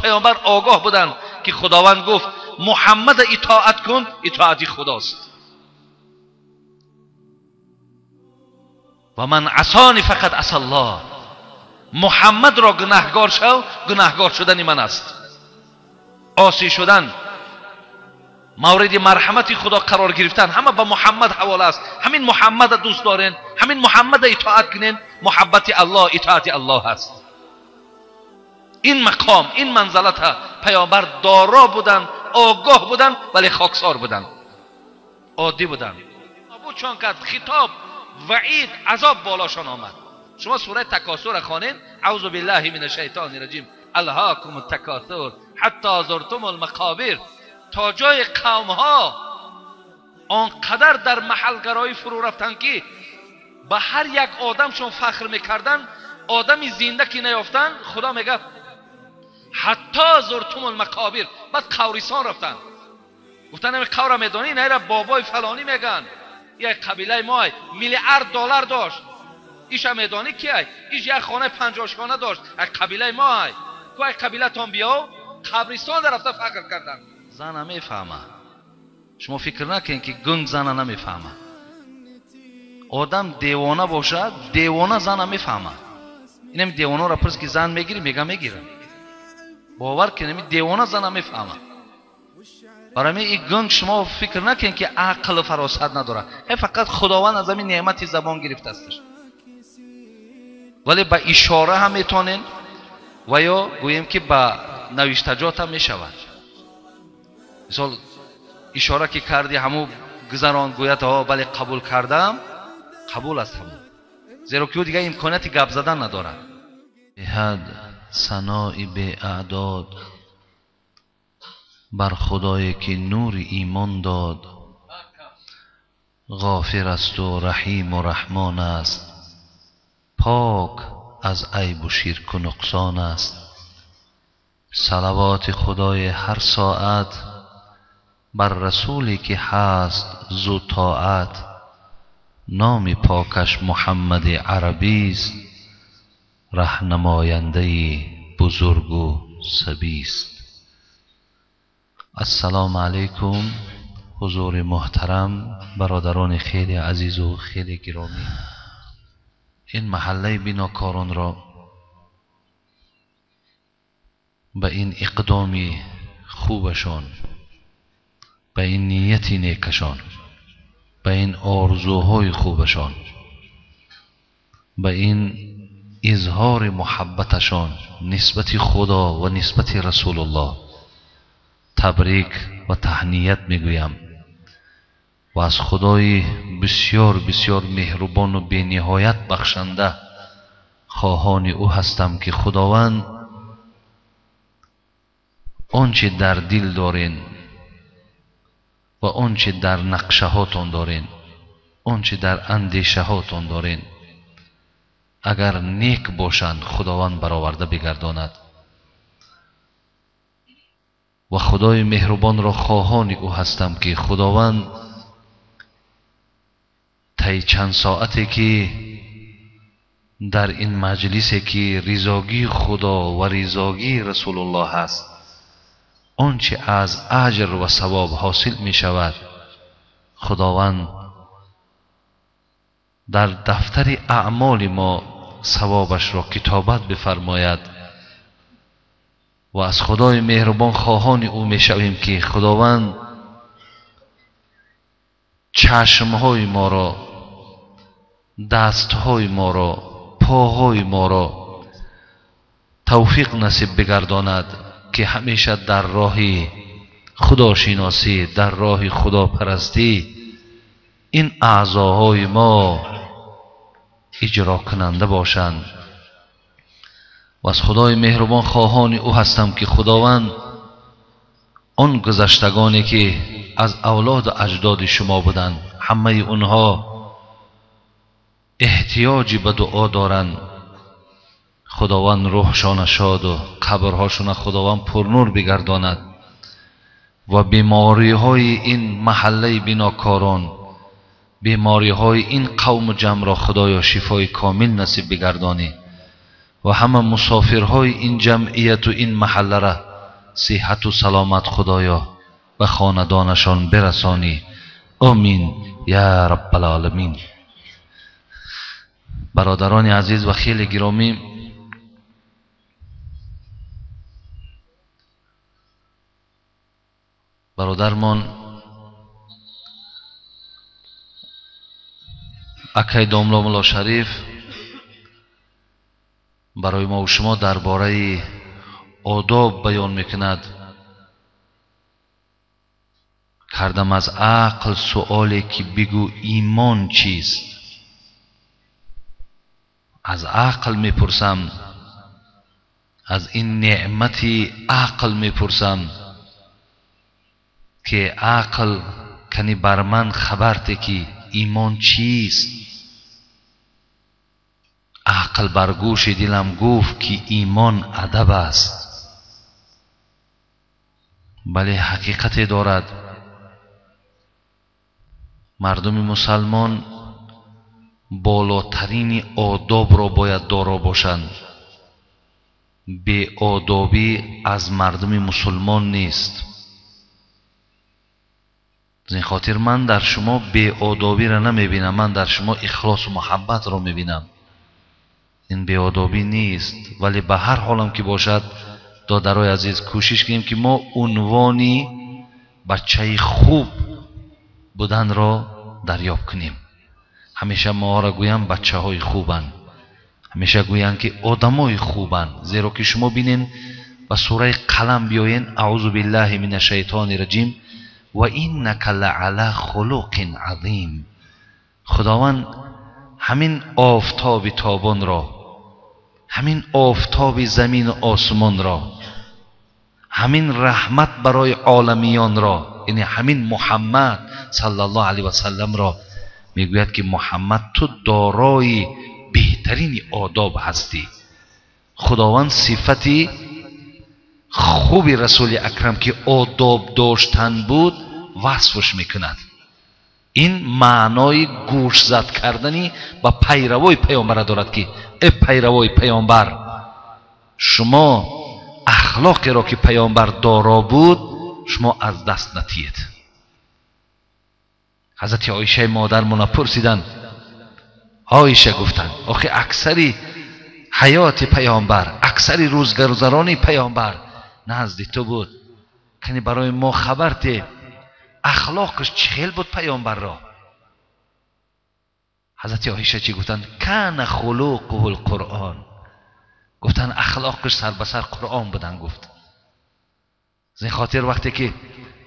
پیامبر آگاه بودن که خداوند گفت محمد اطاعت کن، اطاعتی خداست. و من عصانی فقط عصى الله. محمد را گناهگار شو، گناهگار شدن من است. عاصی شدن، مورد مرحمت خدا قرار گرفتن، همه به محمد حواله است. همین محمد دوست دارین، همین محمد اطاعت کنین، محبت الله اطاعت الله است. این مقام، این منزلت پیامبر دارا بودن، آگاه بودن، ولی خاکسار بودن، عادی بودن. ابو چون کرد خطاب، وعید، عذاب بالاشان آمد. شما سوره تکاثر خوانین، اعوذ بالله من الشیطان الرجیم، الهاکم التکاثر حتی زرتم المقابر. تا جای قوم ها آنقدر در محلگرایی فرو رفتن که به هر یک آدمشون فخر میکردن، آدمی زنده که نیافتن، خدا میگه حتی زرتم المقابر. بعد قبرستان رفتن، گفتن همین قبر میدانی؟ نه، بابای فلانی میگن، یک قبیله ما میلیارد دلار داشت، ایش میدانی کیه؟ ایش یک خانه 50 خانه داشت، یک قبیله ما، کو یک قبیله تان بیاو. قبرستان رفته فخر کردن. زن نمیفهمه. شما فکر نکنید که گنگ زن نمیفهمه. آدم دیوانه باشد، دیوانه زن نمیفهمه. اینم دیوانه را پرس که زن میگیری، میگه میگیرم. باور کنید دیوانه زن نمیفهمه. برای این گنگ شما فکر نکنید که عقل و فراست نداره. فقط خداوند از همین نعمت زبان گرفته استش. ولی با اشاره هم میتونین و یا گوییم که با نوشتجات هم میشود. مثال اشاره که کردی همو گذران گوید ها بله قبول کردم، قبول است همون، زیرا که او دیگه امکانیت گپ زدن ندارد. بهد ثناء به اعداد بر خدایی که نور ایمان داد، غافر است و رحیم و رحمان است، پاک از عیب و شرک و نقصان است. صلوات خدای هر ساعت بر رسولی که هست زو طاعت، نام پاکش محمد عربی است، رهنماینده بزرگ و صبی است. السلام علیکم حضور محترم، برادران خیلی عزیز و خیلی گرامی. این محله بیناکاران را به این اقدام خوبشان، به این نیت نیکشان، به این آرزوهای خوبشان، به این اظهار محبتشان نسبت خدا و نسبت رسول الله تبریک و تهنیت میگویم و از خدای بسیار بسیار مهربان و بینهایت بخشنده خواهان او هستم که خداوند آنچه در دل دارین و آنچه در نقشه هاتان دارین، آنچه در اندیشه هاتان دارین، اگر نیک باشند خداوند برآورده بگرداند و خدای مهربان را خواهان او هستم که خداوند طی چند ساعتی که در این مجلسی که رضاگی خدا و رضاگی رسول الله هست، آنچه از اجر و ثواب حاصل می شود خداوند در دفتر اعمال ما ثوابش را کتابت بفرماید و از خدای مهربان خواهان او می شویم که خداوند چشمهای ما را، دستهای ما را، پاهای ما را توفیق نصیب بگرداند که همیشه در راه خداشناسی، در راه خداپرستی این اعضاهای ما اجرا کننده باشند. و از خدای مهربان خواهان او هستم که خداوند آن گذشتگانی که از اولاد و اجداد شما بودند، همه اونها احتیاجی به دعا دارند، خداوند روحشان شاد و قبرهاشون خداوند پرنور بگرداند و بیماری های این محله بیناکاران، بیماری های این قوم و جمع را خدایا شفای کامل نصیب بگردانی و همه مسافرهای این جمعیت و این محله را صحت و سلامت خدایا به خاندانشان برسانی. آمین یا رب العالمین. برادران عزیز و خیلی گرامی، برادرمان اکای داملا ملا شریف برای ما و شما درباره آداب بیان میکند. کردم از عقل سؤالی که بگو ایمان چیست. از عقل میپرسم، از این نعمت عقل میپرسم که عقل کنی بر من خبر ته که ایمان چیست. عقل بر گوش دلم گفت که ایمان ادب است. بله حقیقت دارد. مردم مسلمان بالاترین آداب را باید دارا باشند. بی آدابی از مردم مسلمان نیست. از این خاطر من در شما بی آدابی را نمیبینم، من در شما اخلاص و محبت را میبینم. این بی آدابی نیست، ولی به هر حالم که باشد دادرای عزیز کوشش کنیم که ما عنوانی بچه خوب بودن را دریافت کنیم. همیشه ما را گویم بچه های خوبن، همیشه گویند که آدمای خوبن. زیرا که شما بینین به سوره قلم بیاین، اعوذ بالله من الشیطان الرجیم و انک لعلی خلق عظیم. خداوند همین آفتاب تابان را، همین آفتاب زمین و آسمان را، همین رحمت برای عالمیان را، یعنی همین محمد صلی الله علیه و سلم را میگوید که محمد تو دارای بهترین آداب هستی. خداوند صفتی خوب رسول اکرم که آداب داشتن بود وصفش میکند. این معنای گوش زد کردنی با پیروای پیامبر دارد که ای پیروای پیامبر، شما اخلاقی را که پیامبر دارا بود شما از دست ندهید. حضرت عایشه مادرمون پرسیدند، عایشه گفتند آخه اکثری حیات پیامبر، اکثری روزگذرانی پیامبر نزد تو بود، کنی برای ما خبر ده اخلاقش چخیل بود پیامبر را. حضرت عایشه چی گفتند؟ کان خلقه القرآن. گفتند اخلاقش سر به سر قرآن بودن. گفت از این خاطر وقتی که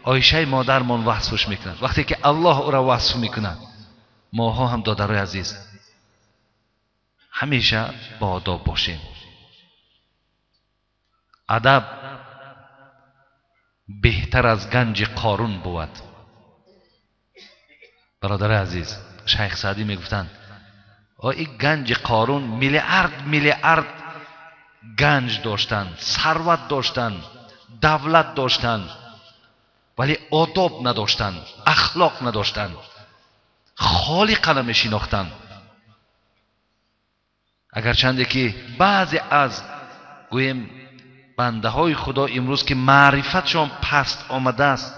عایشه مادرمان وصفش میکند، وقتی که الله او را وصف میکند، ماها هم دادرای عزیز همیشه با آداب باشیم. ادب بهتر از گنج قارون بود. برادر عزیز شیخ سعدی میگفتند این گنج قارون میلیارد میلیارد گنج داشتند، ثروت داشتند، دولت داشتند، ولی آداب نداشتند، اخلاق نداشتند، خالق نمیشناختند. اگرچنده که بعضی از گویم بنده های خدا امروز که معرفتشان پست آمده است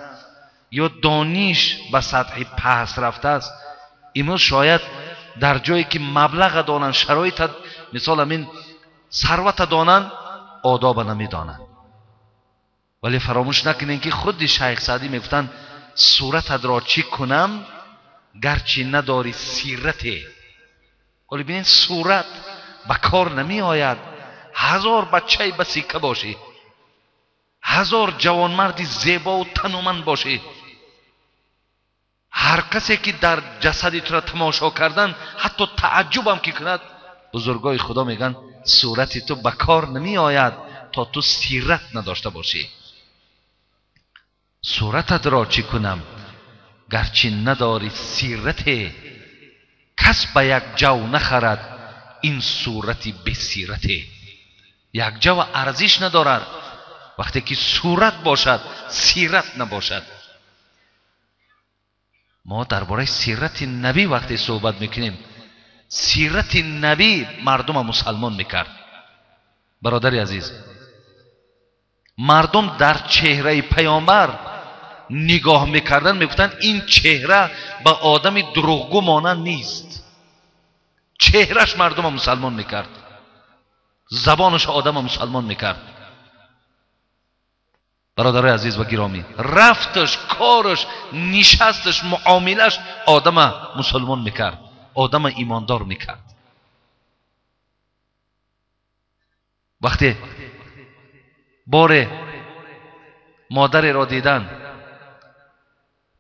یا دانش به سطح پست رفته است، امروز شاید در جایی که مبلغ دانند، شرایط مثال همین ثروت دانند، آداب نمیدانند. ولی فراموش نکنین که خود شیخ سعدی میگفتند صورتت را چی کنم گرچه نداری سیرته. ولی ببینین صورت به کار نمی آید. هزار بچه به سکه باشی، هزار جوانمردی زیبا و تنومند باشی، هر کسی که در جسد تو را تماشا کردن حتی تعجب هم که کند، بزرگای خدا میگن صورت تو به کار نمی آید تا تو سیرت نداشته باشی. صورتت را چی کنم گرچه نداری سیرت، کس به یک جو نخرد این صورتی به سیرته. یک جو ارزش ندارد وقتی که صورت باشد سیرت نباشد. ما درباره سیرت نبی وقتی صحبت میکنیم، سیرت نبی مردم مسلمان میکرد. برادر عزیز، Мардум дар чеҳраи паёмбар нигоҳ мекарданд, мегуфтанд ин чеҳра ба одами дурӯғгӯ монанд нест. Чеҳраш мардумро мусалмон мекард, забонаш одамро мусалмон мекард. Бародарои азиз ва гиромӣ, рафташ, кораш, нишасташ, муомилаш одама мусулмон мекард, одама имондор мекард. Вақте боре модареро дидан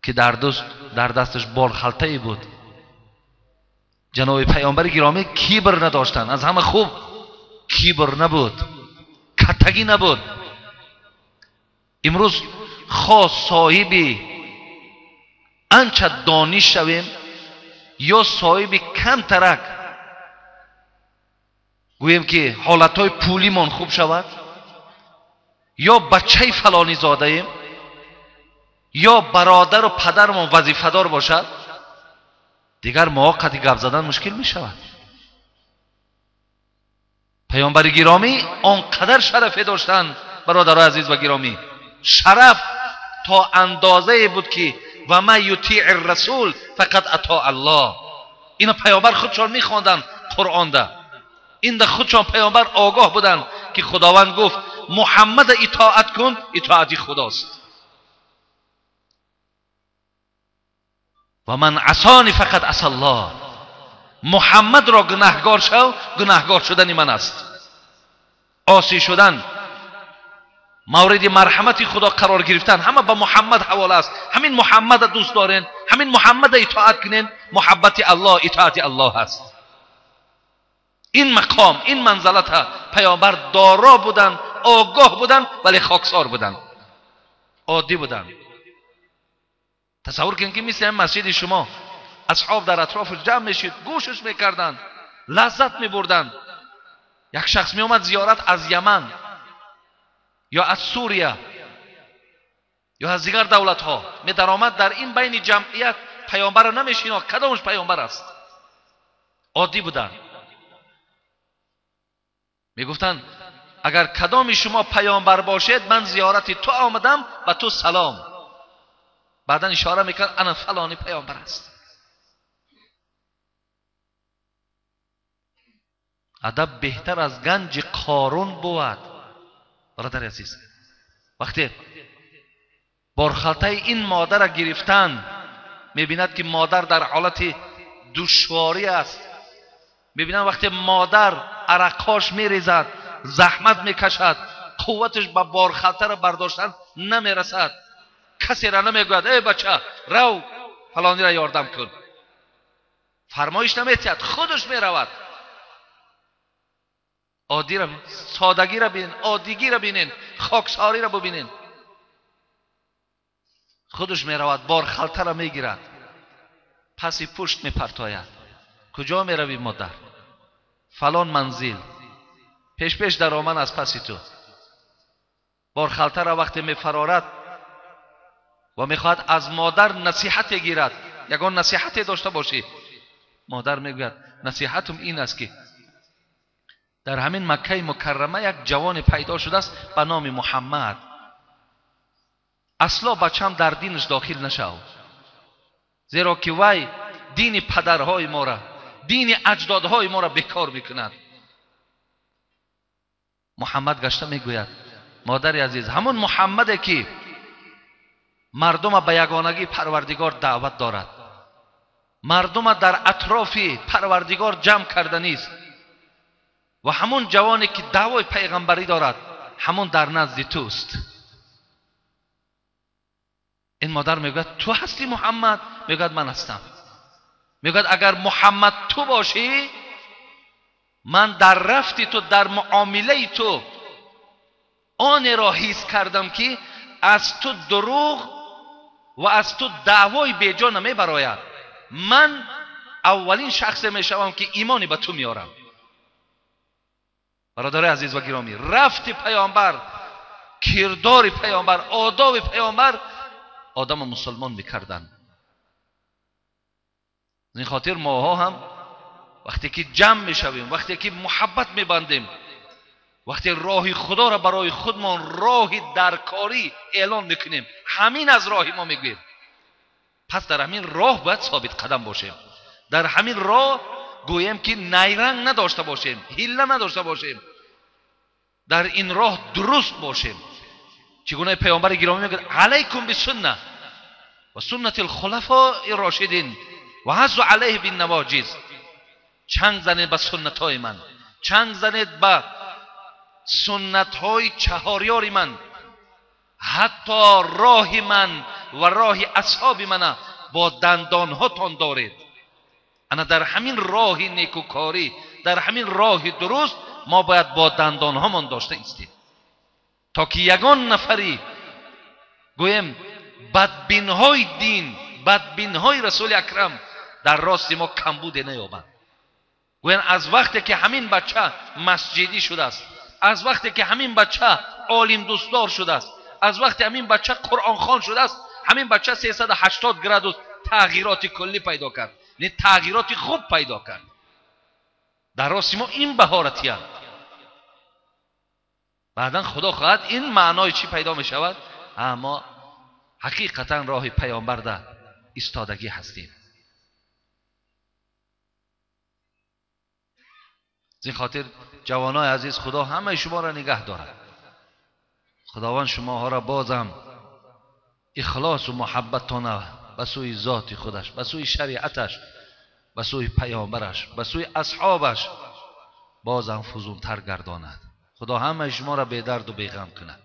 ки дар дасташ борхалтае буд, ҷаноби паёмбари гиромӣ кибр надоштанд, аз ҳама хуб кибр набуд, каттагӣ набуд. Имрӯз хо соҳиби анча дониш шавем ё соҳиби камтарак гӯем ки ҳолатҳои пулимон хуб шавад, ё бачаи фалонӣ зодаем, ё бародару падармон вазифадор бошад, дигар моҳо қадди гап задан мушкил мешавад. Паёмбари гиромӣ он қадар шарафе доштанд, бародарои азиз ва гиромӣ, шараф то андозае буд ки ва ман ютиъ расул фақат ато аллоҳ. Ина паёмбар худшон мехонданд Қуръонда, инда худшон паёмбар огоҳ буданд ки Худованд гуфт Муҳаммада итоат кун, итоати Худост. Ва ман асони фақат асаллоҳ. Муҳаммадро гунаҳгор шав, гунаҳгор шудани ман аст. Осӣ шудан, мавриди марҳамати Худо қарор гирифтан, ҳама ба Муҳаммад ҳавола аст. Ҳамин Муҳаммада дӯст дорен, ҳамин Муҳаммада итоат кунен, муҳаббати Аллоҳ итоати Аллоҳ аст. Ин мақом, ин манзалата паёмбар доро буданд, огоҳ буданд, вале хоксор буданд, оддӣ буданд. Тасаввур кунед ки мисли ҳамин масҷиди шумо асҳоб дар атрофаш ҷамъ мешид, гӯшаш мекарданд, лаззат мебурданд. Як шахс меомад зиёрат аз Яман ё аз Сурия ё аз дигар давлатҳо, медаромад дар ин байни ҷамъият паёмбарро намешинохт, кадомаш паёмбар аст. Оддӣ буданд. Мегуфтанд агар кадоми шумо паёмбар бошед, ман зиёрати ту омадам, ба ту салом. Баъдан ишора мекард ана фалони паёмбар аст. Адаб беҳтар аз ганҷи Қорун бувад. Бародари азиз, вақте борхалтаи ин модарро гирифтан, мебинад ки модар дар ҳолати душворӣ аст. Мебинад вақте модар арақҳош мерезад, заҳмат мекашад, қувваташ ба борхалтаро бардоштан намерасад. Касеро намегӯяд эй бача, рав фалониро ёрдам кун. Фармоиш наметиҳад, худаш меравад. Оддиро, содагиро бинен, оддигиро бинен, хоксориро бибинен. Худаш меравад, борхалтаро мегирад, паси пушт мепартояд. Куҷо меравӣ модар? Фалон манзил. Пеш-пеш дароман аз паси ту. Борхалтаро вақте мефарорад ва мехоҳад аз модар насиҳате гирад, ягон насиҳате дошта бошӣ, модар мегӯяд насиҳатум ин аст ки дар ҳамин Маккаи Мукаррама як ҷавоне пайдо шудааст ба номи Муҳаммад. Асло бачам дар динаш дохил нашав, зеро ки вай дини падарҳои моро, дини аҷдодҳои моро бекор мекунад. Муҳаммад гашта мегӯяд модари азиз, ҳамон Муҳаммаде ки мардума ба ягонагии Парвардигор даъват дорад, мардума дар атрофи Парвардигор ҷамъ карданист ва ҳамон ҷавоне ки даъвои пайғамбарӣ дорад, ҳамон дар назди туст. Ин модар мегӯяд ту ҳастӣ Муҳаммад? Мегӯяд ман ҳастам. Мегӯяд агар Муҳаммад ту бошӣ, ман дар рафти ту, дар муомилаи ту онеро ҳис кардам ки аз ту дурӯғ ва аз ту даъвои беҷо намебарояд. Ман аввалин шахсе мешавам ки имоне ба ту меорам. Бародарои азиз ва гиромӣ, рафти паёмбар, кирдори паёмбар, одоби паёмбар одамро мусулмон мекарданд. Аз ин хотир моҳо ҳам вақте ки ҷамъ мешавем, вақте ки муҳаббат мебандем, وقتی راه خدا را برای خودمان راه درکاری اعلان میکنیم، همین از راه ما میگوییم. پس در همین راه باید ثابت قدم باشیم، در همین راه گوییم که نیرنگ نداشته باشیم، حیله نداشته باشیم، در این راه درست باشیم. چگونه پیامبر گرامی میگه علیکم بسنه و سنت الخلفاء الراشدین و عضوا علیه بالنواجذ. چنگ زنید به سنت های من، چنگ زنید به سنت های چهاریار من، حتی راه من و راه اصحاب من با دندان هاتان دارید. انا در همین راه نیکوکاری، در همین راه درست ما باید با دندان هامان داشته ایستیم تا که یگان نفری گویم بدبین های دین، بدبین های رسول اکرم در راست ما کمبود نیابند. گویند از وقتی که همین بچه مسجدی شده است، از وقتی که همین بچه عالم دوستدار شده است، از وقتی همین بچه قرآن خوان شده است، همین بچه 380 گرادوس تغییرات کلی پیدا کرد، نه تغییرات خوب پیدا کرد. در راست ما این بهارتی هم بعدا خدا خواهد این معنای چی پیدا می شود؟ اما حقیقتا راه پیامبر در ایستادگی هستیم. از این خاطر جوانای عزیز، خدا همه شما را نگه دارد. خداوند شماها را بازم اخلاص و محبتتان به سوی ذات خودش، به سوی شریعتش، به سوی پیامبرش، به سوی اصحابش بازم فزونتر گرداند. خدا همه شما را به درد و به غم کند.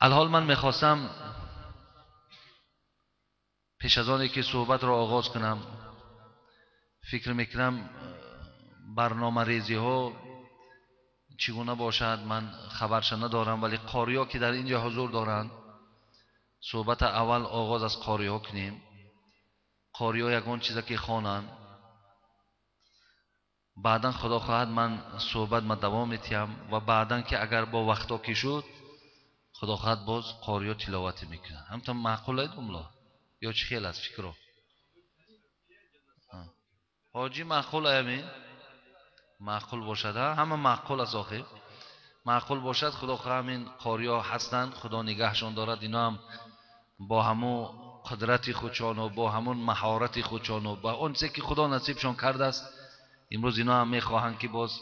الحال من میخواستم پیش از آنی که صحبت را آغاز کنم، فکر میکنم برنامه ریزی ها چگونه باشد من خبرش ندارم، ولی قاری ها که در اینجا حضور دارند، صحبت اول آغاز از قاری ها کنیم. قاری ها یگان چیزی که خوانند، بعدا خدا خواهد من صحبت ما دوام میتیم و بعدا که اگر با وقتا که شد خدا خواهد باز قاری ها تلاوت میکنن. همتا معقول املا یا چی خیلی از فکرو حاجی معقول همین معقول باشد، همه معقول است. آخه معقول باشد. خدا خواهد همین قاری ها هستند، خدا نگهشان دارد. اینا هم با همون قدرت خودشان و با همون مهارت خودشان و با اون چیزی که خدا نصیبشان کرده است، امروز اینا هم میخواهند که باز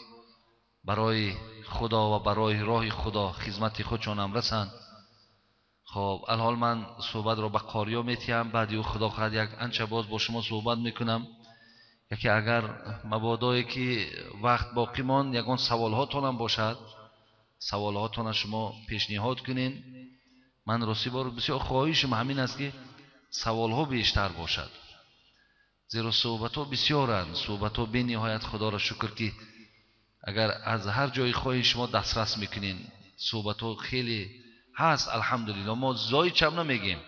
برای خدا و برای راه خدا خدمت خودشان هم رسند. خب الحال من صحبت را به قاریا میتیم، بعد او خدا خواهد یک انچه باز با شما صحبت میکنم. یکی اگر مبادایی که وقت باقی ماند یگان سوال هاتون هم باشد، سوال هاتون شما پیشنهاد کنین. من راستی بار بسیار خواهشم همین است که سوال ها بیشتر باشد، زیرا صحبت ها بسیارند، صحبت ها بی نهایت. خدا را شکر که اگر از هر جای خواهی شما دسترس میکنین، صحبت ها خیلی هست الحمدلله. ما زای چم نمیگیم،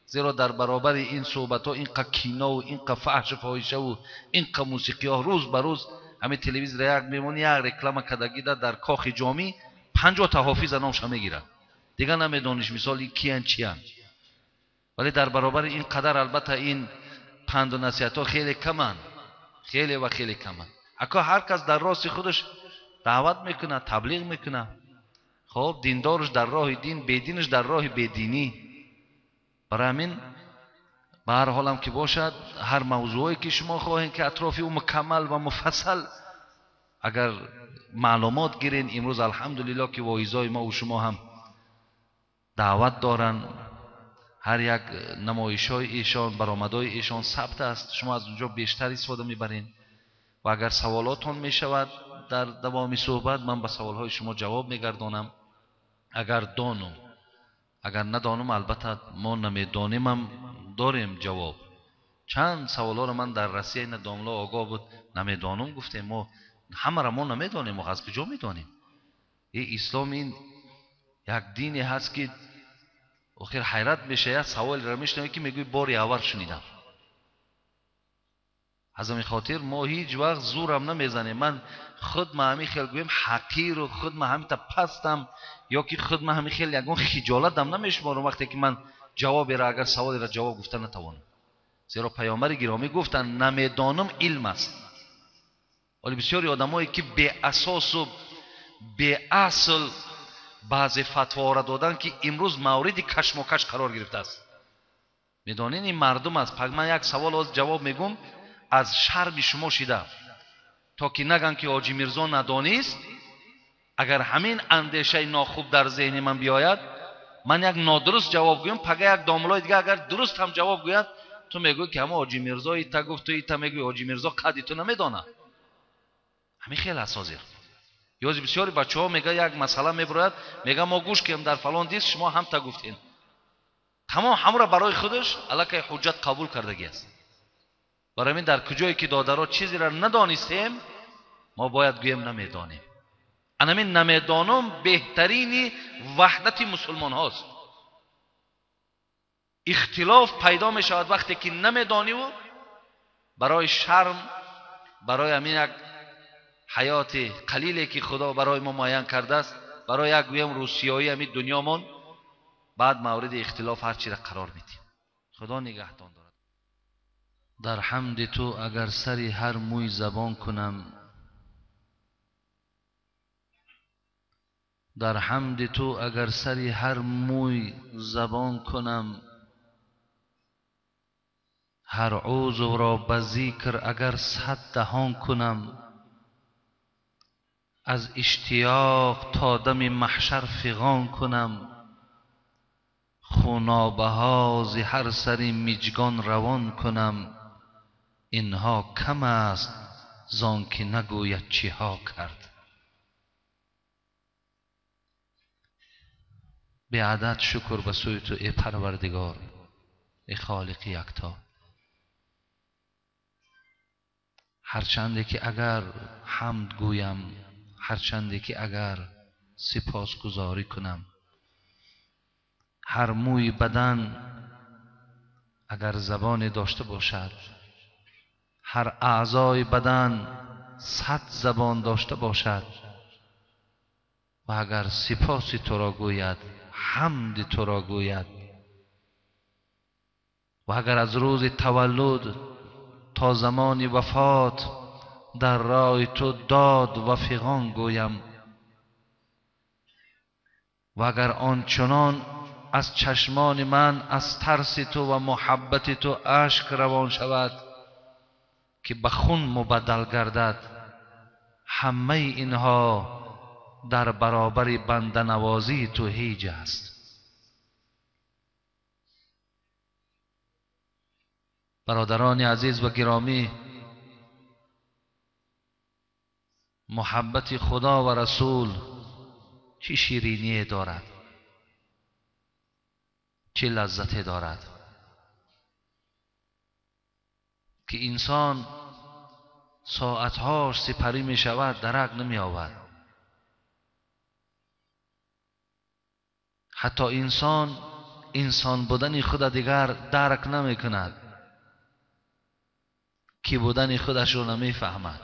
زیرا در برابر این صحبت ها اینقدر کینه و اینقدر فحش و فاحشه و اینقدر موسیقی ها روز به روز همین تلویزیون را یک میمونی یک رکلام کدگی در کاخ جامی 50 تا حافظ نامش میگیره، دیگه نمیدونیش مثال کیان چیان. ولی در برابر این قدر البته این پند و نصیحت ها خیلی کمن، خیلی و خیلی کمن. اکا هر کس در راست خودش دعوت میکنه، تبلیغ میکنه. خب دیندارش در راه دین، بیدینش در راه بیدینی. برای همین به هر حالم که باشد، هر موضوعی که شما خواهید که اطراف او مکمل و مفصل اگر معلومات گیرین، امروز الحمدلله که واعظای ما و شما هم دعوت دارن، هر یک نمایش های ایشان، برآمدهای ایشان ثبت است، شما از اونجا بیشتر استفاده میبرین. و اگر سوالاتون میشود در دوام صحبت، من به سوالهای شما جواب میگردانم اگر دانم. اگر ندانم البته ما نمیدانیم هم داریم جواب. چند سوالا رو من در رسیه این داملا آگاه بود نمیدانم گفتیم، ما همه را ما نمیدانیم، ما از کجا میدانیم؟ این اسلام این یک دینی هست که آخر حیرت میشه، یک سوال را میشنوی که میگوی باری اول شنیدم. از همین خاطر ما هیچ وقت زورم نمیزنیم. من خود ما همین خیلی گویم حقیر و خود ما همین تا پستم، یا که خود ما همین خیلی یگان خجالتم نمیشمارم وقتی که من جوابی را اگر سوالی را جواب گفته نتوانم. زیرا پیامبر گرامی گفتن نمیدانم علم است. Вале бисёри одамое ки беасосу беасл баъзе фатворо доданд, ки имрӯз мавриди кашмокаш қарор гирифтааст. Медонед, ин мардум аст. Пак ман як савол оз ҷавоб мегӯм аз шарми шумо шида, то ки наган ки Ҳоҷи Мирзо надонист. Агар ҳамин андешаи нохуб дар зеҳни ман биёяд, ман як нодуруст ҷавоб гӯям, пага як домулои дига агар дуруст ҳам ҷавоб гӯяд, ту мегӯӣ ки ҳама Ҳоҷи Мирзо ита гуфт, ту ита мегӯӣ, Ҳоҷи Мирзо қадди ту намедонад. Ҳамин хел аст ҳозир. Ёзи бисёри бачаҳо мега як масъала мебурояд, мега мо гӯш кардем дар фалон дис, шумо ҳамта гуфтем. Тамом ҳамро барои худаш аллакай ҳуҷҷат қабул кардагӣ аст. Барои ҳамин дар куҷое ки додаро чизеро надонистем, мо бояд гӯем намедонем. Анамин намедонам беҳтарини ваҳдати мусулмонҳост. Ихтилоф пайдо мешавад вақте ки намедониву барои шарм, барои ҳамин як ҳаёти қалиле ки Худо барои мо муайян кардааст, барои як гӯем русиёӣ ҳамин дунёмон, баъд мавриди ихтилоф ҳар чиро қарор медиҳем. Худо нигаҳдон дорад. Дар ҳамди ту агар сари ҳар мӯй забон кунам, дар ҳамди ту агар сари ҳар мӯй забон кунам, ҳар узвро ба зикр агар сад даҳон кунам, аз иштиёқ то дами маҳшар фиғон кунам, хунобаҳо зи ҳар сари миҷгон равон кунам, инҳо кам аст зон ки нагӯяд чиҳо кард. Беадад шукр ба сӯи ту эй Парвардигор, эй Холиқи якто. Ҳарчанде ки агар ҳамд гӯям, ҳарчанде ки агар сипосгузорӣ кунам, ҳар мӯи бадан агар забоне дошта бошад, ҳар аъзои бадан 100 забон дошта бошад ва агар сипоси туро гӯяд, ҳамди туро гӯяд ва агар аз рӯзи таваллуд то замони вафот дар роҳи ту дод ва фиғон гӯям ва агар ончунон аз чашмони ман аз тарси ту ва муҳаббати ту ашк равон шавад ки ба хун мубаддал гардад, ҳамаи инҳо дар баробари банданавозии ту ҳеҷ аст. Бародарони азиз ва гиромӣ, муҳаббати Худо ва Расул чӣ шириние дорад, чӣ лаззате дорад ки инсон соатҳош сипарӣ мешавад, дарак намеёбад. Ҳатто инсон инсон будани худа дигар дарк намекунад, ки будани худашро намефаҳмад.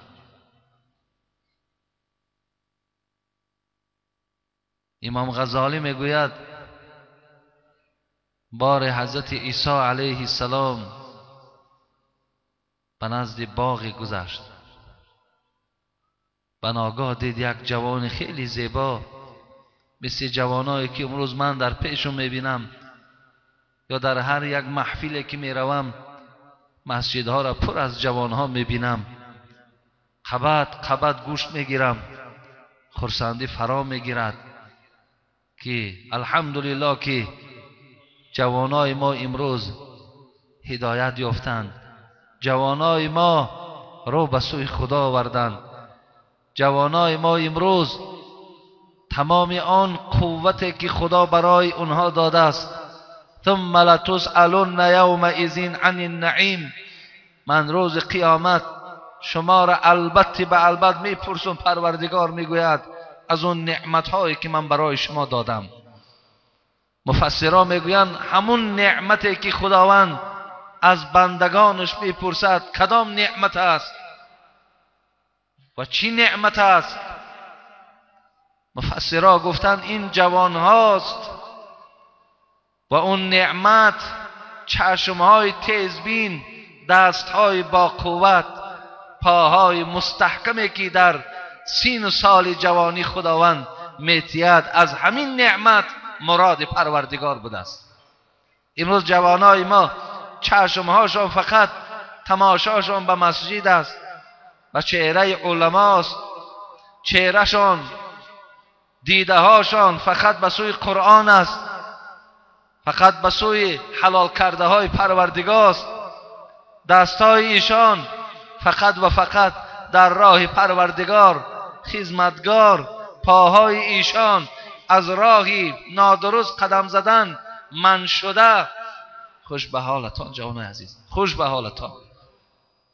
Имом Ғазолӣ мегӯяд бори ҳазрати Исо алайҳиссалом ба назди боғе гузашт. ба ногоҳ дид як ҷавони хеле зебо, мисли ҷавоное ки имрӯз ман дар пешум мебинам ё дар ҳар як маҳфиле ки меравам масҷидҳоро пур аз ҷавонҳо мебинам, қабат қабат гӯшт мегирам, хурсандӣ фаро мегирад ки алҳамдулиллоҳ ки ҷавонои мо имрӯз ҳидоят ёфтанд, ҷавонои мо рӯ ба сӯи Худо оварданд, ҷавонои мо имрӯз тамоми он қуввате ки Худо барои онҳо додааст, ثم لتسألن يومئذ عن النعیم، ман рӯзи қиёмат шуморо албатта ба албат мепурсум, Парвардигор мегӯяд, аз он неъматҳое ки ман барои шумо додам. Муфассиро мегӯянд ҳамун неъмате ки Худованд аз бандагонаш мепурсад кадом неъмат аст ва чӣ неъмат аст? Муфассиро гуфтанд ин ҷавонҳост ва он неъмат чашмҳои тезбин, дастҳои бо қувват, پاهای مستحکمی که در سین سال جوانی خداوند میتید، از همین نعمت مراد پروردگار بوده است. امروز جوانای ما چشمهاشان فقط تماشاشان به مسجد است و چهره علماست، چهرهشان، دیده هاشان فقط به سوی قرآن است، فقط به سوی حلال کرده های پروردگار است. دستهای ایشان فقط و فقط در راه پروردگار خدمتگار، پاهای ایشان از راهی نادرست قدم زدن من شده. خوش به حالتان جوانای عزیز، خوش به حالتان.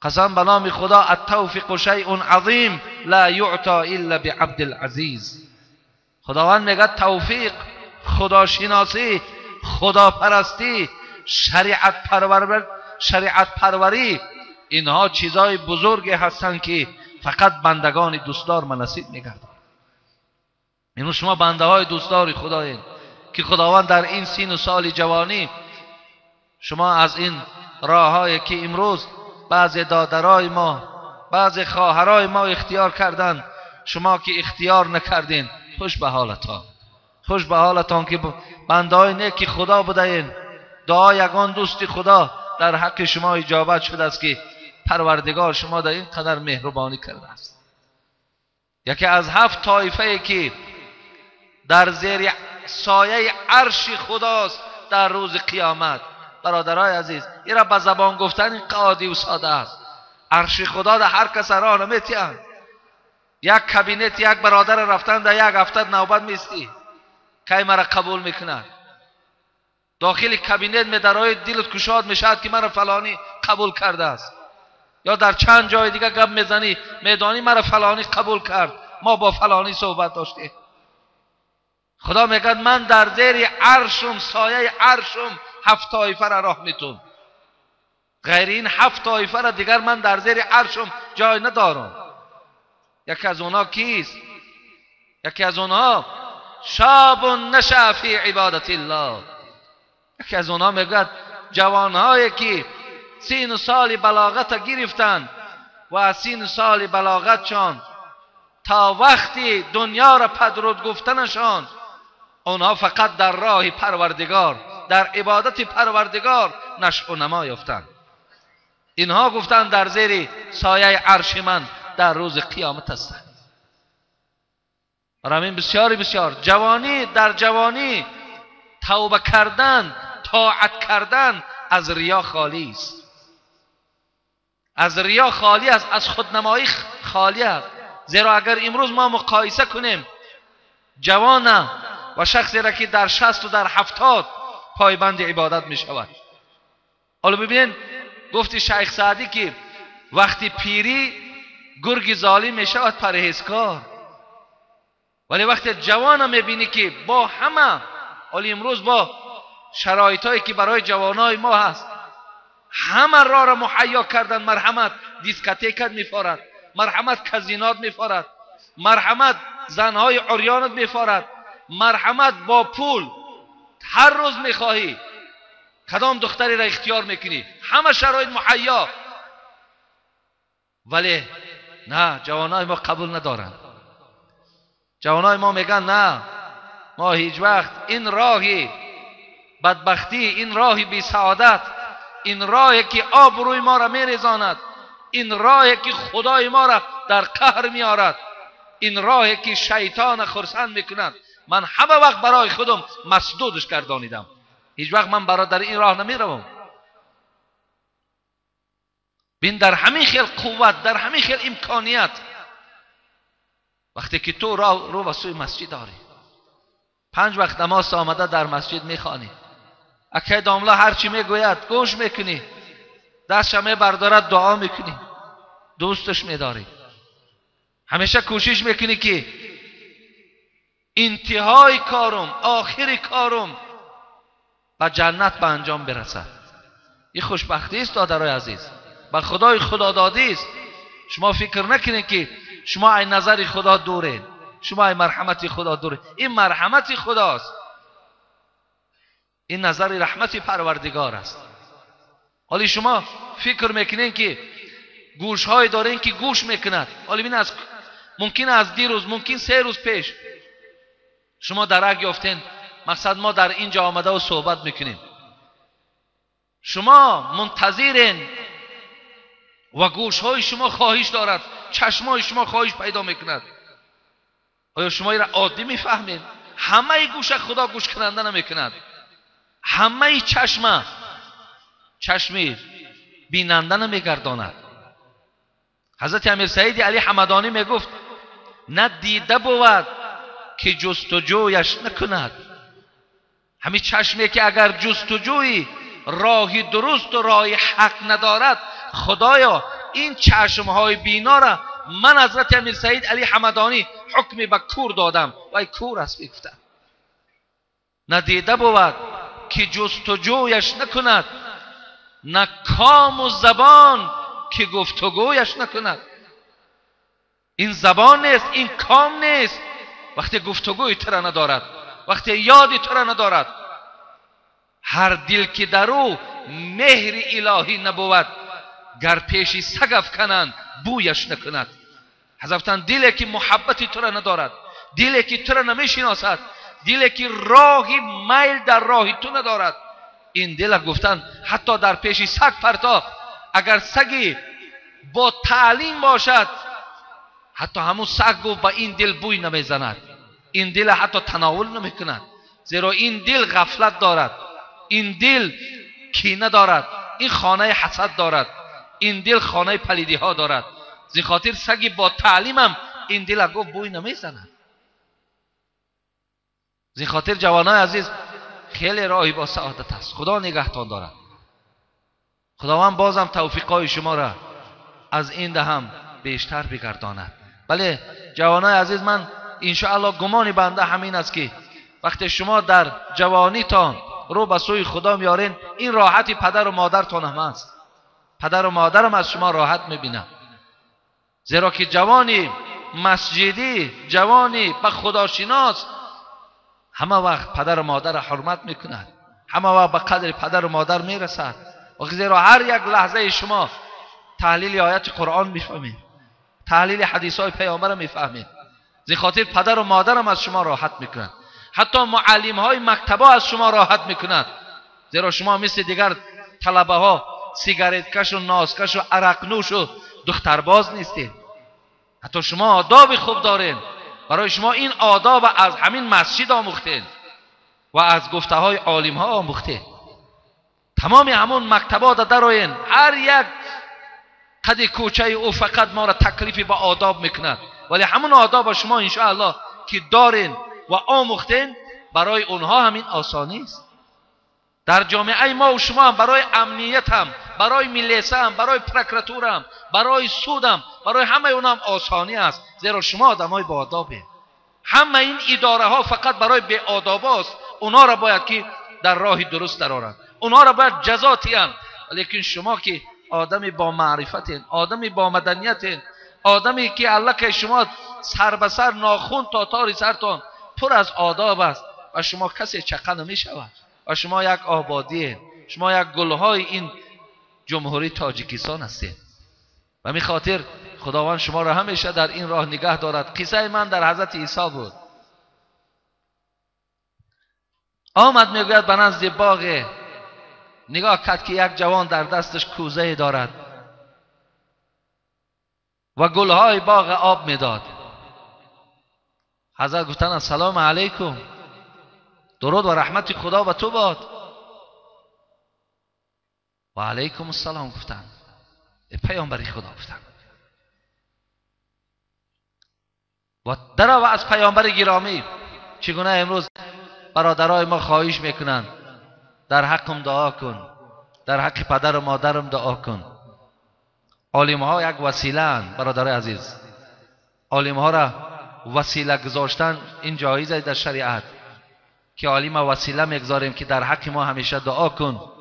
قسم به نام خدا، التوفیق شیء عظیم لا یعطی الا بعبد العزیز. خداوند میگه توفیق، خداشناسی، خداپرستی، شریعت پروری، اینها چیزای بزرگی هستند که فقط بندگان دوستدار من نصیب میگردند. اینو شما بنده های دوستدار خدایین که خداوند در این سین و سال جوانی شما از این راههایی که امروز بعضی دادرای ما، بعضی خواهرای ما اختیار کردند، شما که اختیار نکردین، خوش به حالتان، خوش به حالتان که بنده های نیک خدا بودین. دعا یگان دوستی خدا در حق شما اجابت شده است که پروردگار شما در این قدر مهربانی کرده است. یکی از 7 طایفه که در زیر سایه عرش خداست در روز قیامت. برادرای عزیز، این را به زبان گفتن این عادی و ساده است. عرش خدا در هر کس راه نمیتیند. یک کابینت یک برادر رفتن در یک هفته نوبت میستی کی مرا قبول میکنند. داخل کابینت میدرای دلت کشاد میشد که مرا فلانی قبول کرده است، یا در چند جای دیگه گپ میزنی میدانی مرا فلانی قبول کرد، ما با فلانی صحبت داشتیم. خدا میگه من در زیر عرشم، سایه عرشم 7 طایفه را راه میتون. غیر این 7 طایفه را دیگر من در زیر عرشم جای ندارم. یکی از اونها کیست؟ یکی از اونها شاب نشأ فی عبادت الله. یکی از اونها میگوید جوانهایی که سین سال بلاغت گرفتند و سین سال بلاغتشان تا وقتی دنیا را پدرود گفتنشان، اونها فقط در راه پروردگار، در عبادت پروردگار نشو و نما یافتند. اینها گفتند در زیر سایه عرش من در روز قیامت هستند. برای این بسیار بسیار جوانی، در جوانی توبه کردن، طاعت کردن از ریا خالی است، از ریا خالی است، از خودنمایی خالی است. زیرا اگر امروز ما مقایسه کنیم جوان و شخصی را که در 60 و در 70 پایبند عبادت می شود. حالا ببینید، گفتی شیخ سعدی که وقتی پیری گرگ ظالم می شود پرهیزکار، ولی وقتی جوان می بینی که با همه، حالا امروز با شرایط که برای جوانای ما هست، همه راه را مهیا کردن، مرحمت دیسکتیکت میفارد، مرحمت کازینات میفارد، مرحمت زنهای عریانت میفارد، مرحمت با پول هر روز میخواهی کدام دختری را اختیار میکنی، همه شرایط مهیا. ولی نه، جوانای ما قبول ندارند. جوانای ما میگن نه، ما هیچ وقت این راهی بدبختی، این راهی بی سعادت، این راهی که آب روی ما را میریزاند، این راهی که خدای ما را در قهر میارد، این راهی که شیطان خرسند میکند، من همه وقت برای خودم مسدودش گردانیدم، هیچ وقت من برای در این راه نمیروم. بین در همین خیل قوت، در همین خیل امکانیت، وقتی که تو راه رو به سوی مسجد داری، 5 وقت نماز آمده در مسجد میخوانی، اکی داملا هرچی میگوید گوش میکنی، دستش میبردارد دعا میکنی، دوستش میداری، همیشه کوشش میکنی که انتهای کارم، آخر کارم به جنت به انجام برسد. این خوشبختی است دادرای عزیز، به خدای خدا دادی است. شما فکر نکنید که شما ای نظر خدا دوره، شما ای مرحمت خدا دوره. این مرحمت خداست، این نظر رحمت پروردگار است. حالی شما فکر میکنین که گوش‌های دارین که گوش میکند. حالا ببین از ممکن از دیروز، ممکن 3 روز پیش شما درک یافتین. مقصد ما در اینجا آمده و صحبت میکنیم. شما منتظرین و گوش‌های شما خواهش دارد، چشمای شما خواهش پیدا میکند. آیا شما را عادی میفهمید؟ همه گوش خدا گوش کننده نمیکند، همه چشمه چشمی بیننده نمیگرداند. حضرت امیر سعید علی حمدانی میگفت نه دیده بود که جستجویش نکند. همین چشمی که اگر جستجوی راه درست و راه حق ندارد، خدایا این چشمهای بینا را من حضرت امیر سعید علی حمدانی حکمی به کور دادم و ای کور است. میگفتم نه دیده بود که جستجویش نکند، نه کام و زبان که گفتگویش نکند. این زبان نیست، این کام نیست، وقتی گفتگوی تو را ندارد، وقتی یادی تو را ندارد. هر دل که در او مهر الهی نبود، گر پیشی سگ افکنند بویش نکند. حضرت دلی که محبت تو را ندارد، دلی که تو را نمیشناسد، دلی که راهی میل در راه تو ندارد، این دل گفتن حتی در پیش سگ پرتا، اگر سگی با تعلیم باشد، حتی همون سگ گفت با این دل بوی نمیزند، این دل حتی تناول نمیکند، زیرا این دل غفلت دارد، این دل کینه دارد، این خانه حسد دارد، این دل خانه پلیدی ها دارد. زین خاطر سگی با تعلیمم این دل گفت بوی نمیزند. زین خاطر جوانای عزیز خیلی راهی با سعادت است. خدا نگهتان دارد. خداوند بازم توفیقای شما را از این دهم بیشتر بگرداند. بله جوانای عزیز، من انشاءالله گمان بنده همین است که وقتی شما در جوانیتان رو به سوی خدا میارین، این راحتی پدر و مادرتان هم است. پدر و مادرم از شما راحت میبینم، زیرا که جوانی مسجدی، جوانی به خداشناس، همه وقت پدر و مادر حرمت میکند، همه وقت به قدر پدر و مادر میرسد. و زیرا هر یک لحظه شما تحلیل آیت قرآن میفهمید، تحلیل حدیث های پیامبر میفهمید. زین خاطر پدر و مادرم از شما راحت میکنند، حتی معلم های مکتبا از شما راحت میکنند، زیرا شما مثل دیگر طلبه ها سیگارت کش و نازکش و عرق نوش و دخترباز نیستید. حتی شما آداب خوب دارین، برای شما این آداب از همین مسجد آموختین و از گفته های عالم ها آموختین. تمام همون مکتبات دراین، هر یک قد کوچه او فقط ما را تکلیفی با آداب میکند، ولی همون آداب شما انشاءالله که دارین و آموختین، برای اونها همین آسانی است. در جامعه ما و شما هم برای امنیت هم، برای میلیسه هم، برای پرکراتور هم، برای سود هم، برای همه اون هم آسانی است، زیرا شما آدمای با آدابه. همه این اداره ها فقط برای بی آداب است، اونا را باید که در راه درست درآرند، اونا را باید جزا تیان. لیکن شما که آدمی با معرفتین، آدمی با مدنیتین، آدمی که الله که شما سر به سر ناخون تا تاری سرتان پر از آداب است و شما کسی چقه نمی شود و شما یک آبادیه، شما یک گلهای این جمهوری تاجیکستان هستید. و می خاطر خداوند شما را همیشه در این راه نگه دارد. قصه من در حضرت عیسی بود. آمد میگوید به نزد باغ، نگاه کرد که یک جوان در دستش کوزه دارد و گلهای باغ آب میداد. حضرت گفتن السلام علیکم، درود و رحمت خدا به تو باد. و علیکم السلام گفتن. پیامبر خدا گفتن. و درا و از پیامبر گرامی چگونه امروز برادرای ما خواهش میکنن در حقم دعا کن، در حق پدر و مادرم دعا کن. عالم ها یک وسیله اند برادرای عزیز. عالم ها را وسیله گذاشتن این جایز است در شریعت، که عالم وسیله میگذاریم که در حق ما همیشه دعا کن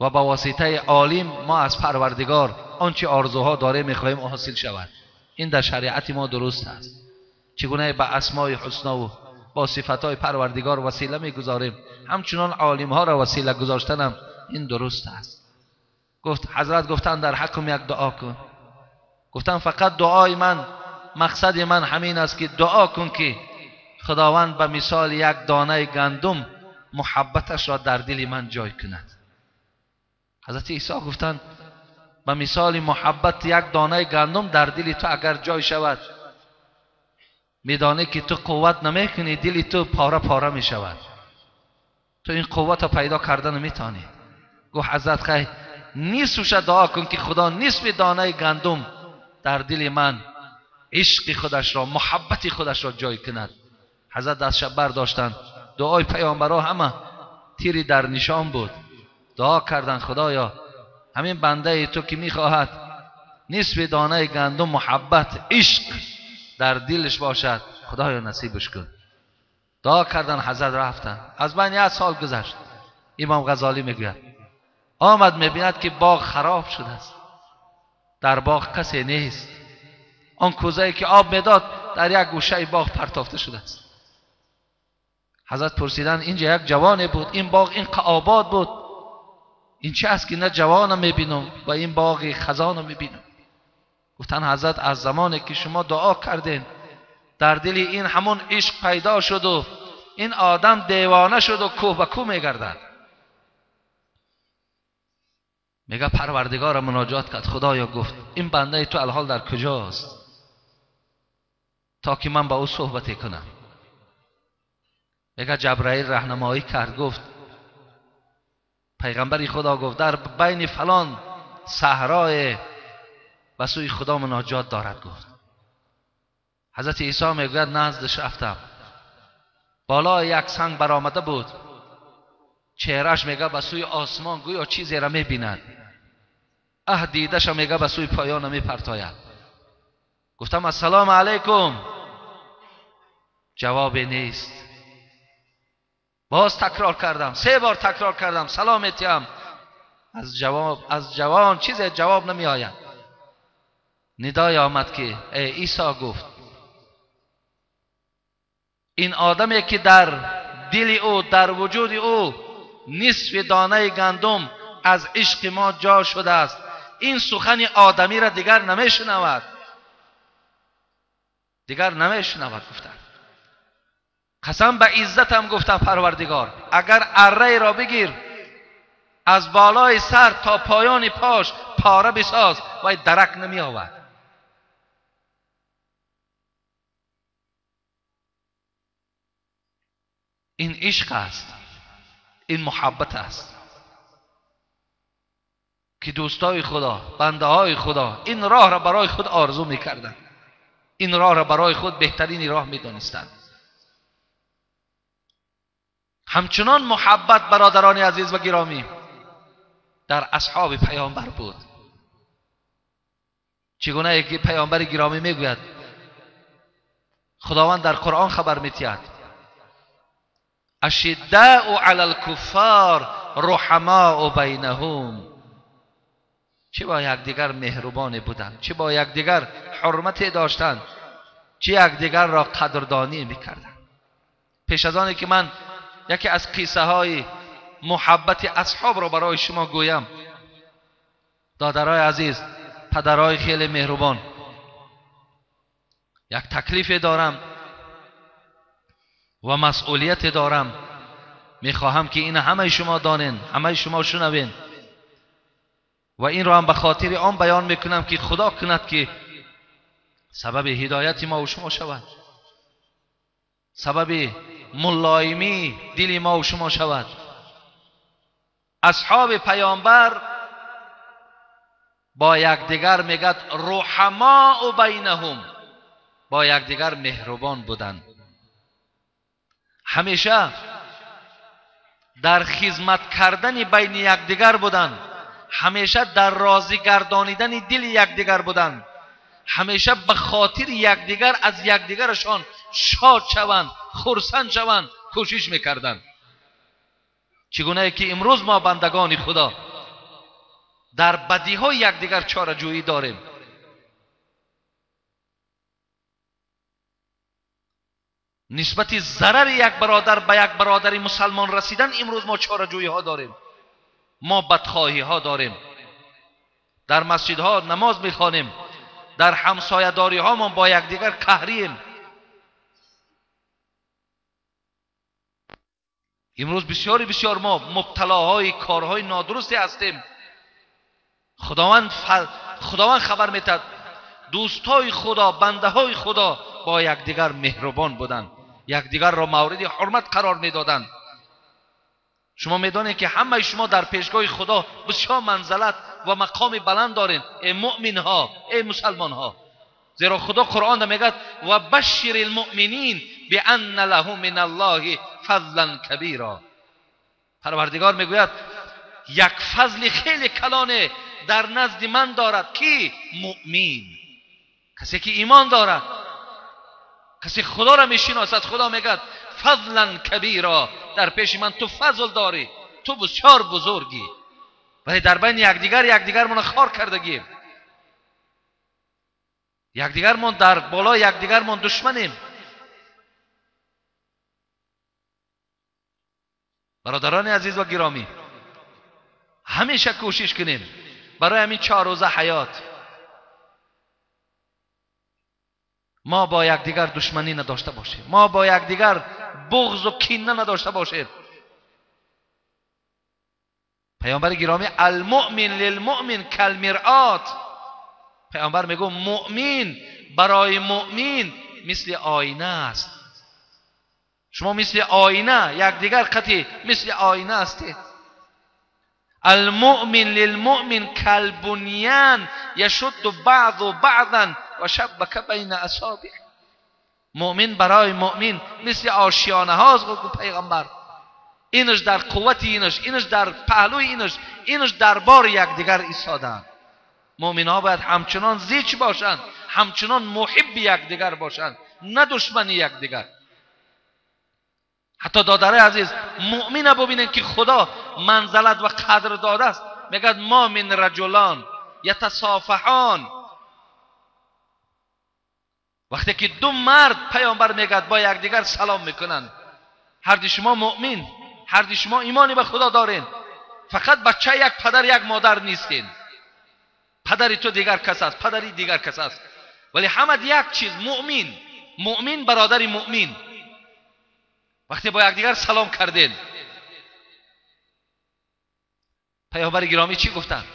و با واسطه عالم ما از پروردگار آنچه آرزوها داره میخواهیم حاصل شود. این در شریعت ما درست است. چگونه به اسمای حسنا و با صفتهای پروردگار وسیله میگذاریم، همچنان عالم ها را وسیله گذاشتنم این درست است. گفت حضرت گفتن در حقم یک دعا کن. گفتم فقط دعای من، مقصد من همین است که دعا کن که خداوند به مثال یک دانه گندم محبتش را در دل من جای کند. حضرت عیسی گفتند به مثال محبت یک دانه گندم در دل تو اگر جای شود، میدانی که تو قوت نمیکنی، دل تو پاره پاره میشود، تو این قوت را پیدا کرده نمیتانی. گفت حضرت خیر، نصفش دعا کن که خدا نصف دانه گندم در دل من عشق خودش را، محبت خودش را جای کند. حضرت دستش برداشتند، دعای پیامبرا همه تیری در نشان بود. دعا کردن خدایا همین بنده تو که میخواهد نصف دانه گندم محبت عشق در دلش باشد، خدایا نصیبش کن. دعا کردن، حضرت رفتن. از بین یک سال گذشت. امام غزالی میگوید آمد میبیند که باغ خراب شده است، در باغ کسی نیست، آن کوزه‌ای که آب میداد در یک گوشه باغ پرتافته شده است. حضرت پرسیدن اینجا یک جوانی بود، این باغ این آباد بود، این چه است که نه جوانم میبینم و این باغ خزانم میبینم؟ گفتن حضرت از زمانی که شما دعا کردین در دل این همون عشق پیدا شد و این آدم دیوانه شد و کوه به کوه میگردد. میگه پروردگار مناجات کرد، خدایا گفت این بنده تو الحال در کجاست تا که من با او صحبت کنم؟ میگه جبرائیل راهنمایی کرد، گفت پیغمبر خدا گفت در بین فلان صحرای به سوی خدا مناجات دارد. گفت حضرت عیسی میگوید نزدش رفتم، بالای یک سنگ برآمده بود، چهرهش میگه به سوی آسمان گویا چیزی را میبیند، اه دیدش میگه به سوی پایان میپرتاید. گفتم السلام علیکم، جواب نیست. باز تکرار کردم، 3 بار تکرار کردم سلام اتیم، از جوان چیزی جواب نمی آید. ندای آمد که ای عیسی، گفت این آدمی که در دل او، در وجود او نصف دانه گندم از عشق ما جا شده است، این سخن آدمی را دیگر نمیشنود، دیگر نمیشنود. گفتند قسم به عزتم گفتم پروردگار، اگر اره را بگیر از بالای سر تا پایان پاش پاره بساز و درک نمی آورد. این عشق است، این محبت است که دوستای خدا، بنده های خدا این راه را برای خود آرزو میکردند، این راه را برای خود بهترین راه میدانستند. همچنان محبت برادران عزیز و گرامی در اصحاب پیامبر بود. چگونه که پیامبر گرامی میگوید، خداوند در قرآن خبر میتید اشداء علی الکفار رحماء بینهم، چه با یکدیگر مهربان بودند، چه با یکدیگر حرمت داشتند، چه یکدیگر را قدردانی میکردند. پیش از آنی که من یکی از قصه های محبت اصحاب را برای شما گویم، دادرای عزیز، پدرای خیلی مهربان، یک تکلیف دارم و مسئولیت دارم، میخواهم که این همه شما دانین، همه شما شنوین و این را هم به خاطر آن بیان میکنم که خدا کند که سبب هدایت ما و شما شود، سبب ملایمی دل ما و شما شود. اصحاب پیامبر با یکدیگر میگد رحماء بینهم، با یکدیگر مهربان بودند، همیشه در خدمت کردن بین یکدیگر بودند، همیشه در راضی گردانیدن دل یکدیگر بودند، همیشه به خاطر یکدیگر از یکدیگرشان شاد شوند، خرسند شوند کوشش میکردند. چگونه که امروز ما بندگان خدا در بدیهای یکدیگر چاره جویی داریم. نسبت ضرر یک برادر به یک برادر مسلمان رسیدن امروز ما چاره جویی ها داریم، ما بدخواهی ها داریم. Дар масҷидҳо намоз мехонем, дар ҳамсоядориҳомон бо якдигар қаҳрем. Имрӯз бисёри бисёр мо мубталоҳои корҳои нодурусте ҳастем. Худованд хабар метад, дӯстҳои Худо, бандаҳои Худо бо якдигар меҳрубон буданд, якдигарро мавриди ҳурмат қарор медоданд. Шумо медонед ки ҳамаи шумо дар пешгоҳи Худо бисёр манзалат ва мақоми баланд доред, эй муъминҳо, эй мусалмонҳо. Зеро Худо Қуръонда мегӯяд: ва башшир алмуъминин бианна лаҳум мин аллоҳи фазлан кабира. Парвардигор мегӯяд як фазли хеле калоне дар назди ман дорад ки муъмин, касе ки имон дорад, касе Худоро мешиносад. Худо мегӯяд фазлан кабира, дар пеши ман ту фазл дорӣ, ту бисёр бузургӣ. Вале дар байни якдигар якдигармонро хор кардагием, якдигармон дар болои якдигармон душманем. Бародарони азиз ва гиромӣ, ҳамеша кӯшиш кунем барои ҳамин 4 рӯза ҳаёт мо бо якдигар душманӣ надошта бошем, мо бо якдигар буғзу кина надошта бошем. Паёмбари гиромӣ: алмуъмин лилмуъмин калмиръот. Паёмбар мегӯ муъмин барои муъмин мисли оина аст. Шумо мисли оина якдигар қатъи мисли оина ҳастед. Алмуъмин лилмуъмин калбуньян яшудду баъзу баъзан ва шаббака байна асобиъ. Муъмин барои муъмин мисли ошиёнаҳост, гуфт пайғамбар. Инаш дар қуввати инаш, инаш дар паҳлӯи инаш, инаш дар бори якдигар истодаанд. Муъминҳо бояд ҳамчунон зич бошанд, ҳамчунон муҳибби якдигар бошанд, на душмани якдигар. Ҳатто додари азиз, муъмина бубинед ки Худо манзалат ва қадр додааст. Мегӯяд мо мин раҷулон ятасофаҳон. Вақте ки ду мард, паёмбар мегӯяд, бо якдигар салом мекунанд, ҳарди шумо муъмин, ҳарди шумо имони ба Худо доред, фақат бачаи як падар як модар нестед. Падари ту дигар кас аст, падари дигар кас аст, вале ҳамад як чиз, муъмин. Муъмин бародари муъмин. Вақте бо якдигар салом кардед, паёмбари гиромӣ чӣ гуфтанд?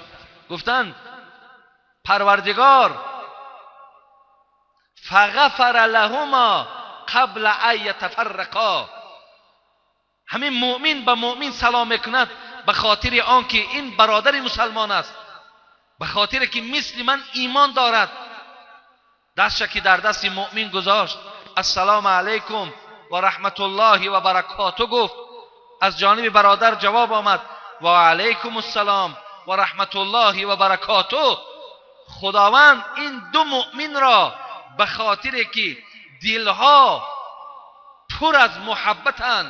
Гуфтанд Парвардигор фағафара лаҳума қабла ан ятафаррақо. Ҳамин муъмин ба муъмин салом мекунад ба хотири он ки ин бародари мусалмон аст, ба хотире ки мисли ман имон дорад. Дастша ки дар дасти муъмин гузошт, ассалому алайкум ва раҳматуллоҳи ва баракоту гуфт. Аз ҷониби бародар ҷавоб омад: ва алайкум ассалом ва раҳматуллоҳи ва баракоту. Худованд ин ду муъминро ба хотире ки дилҳо пур аз муҳаббатанд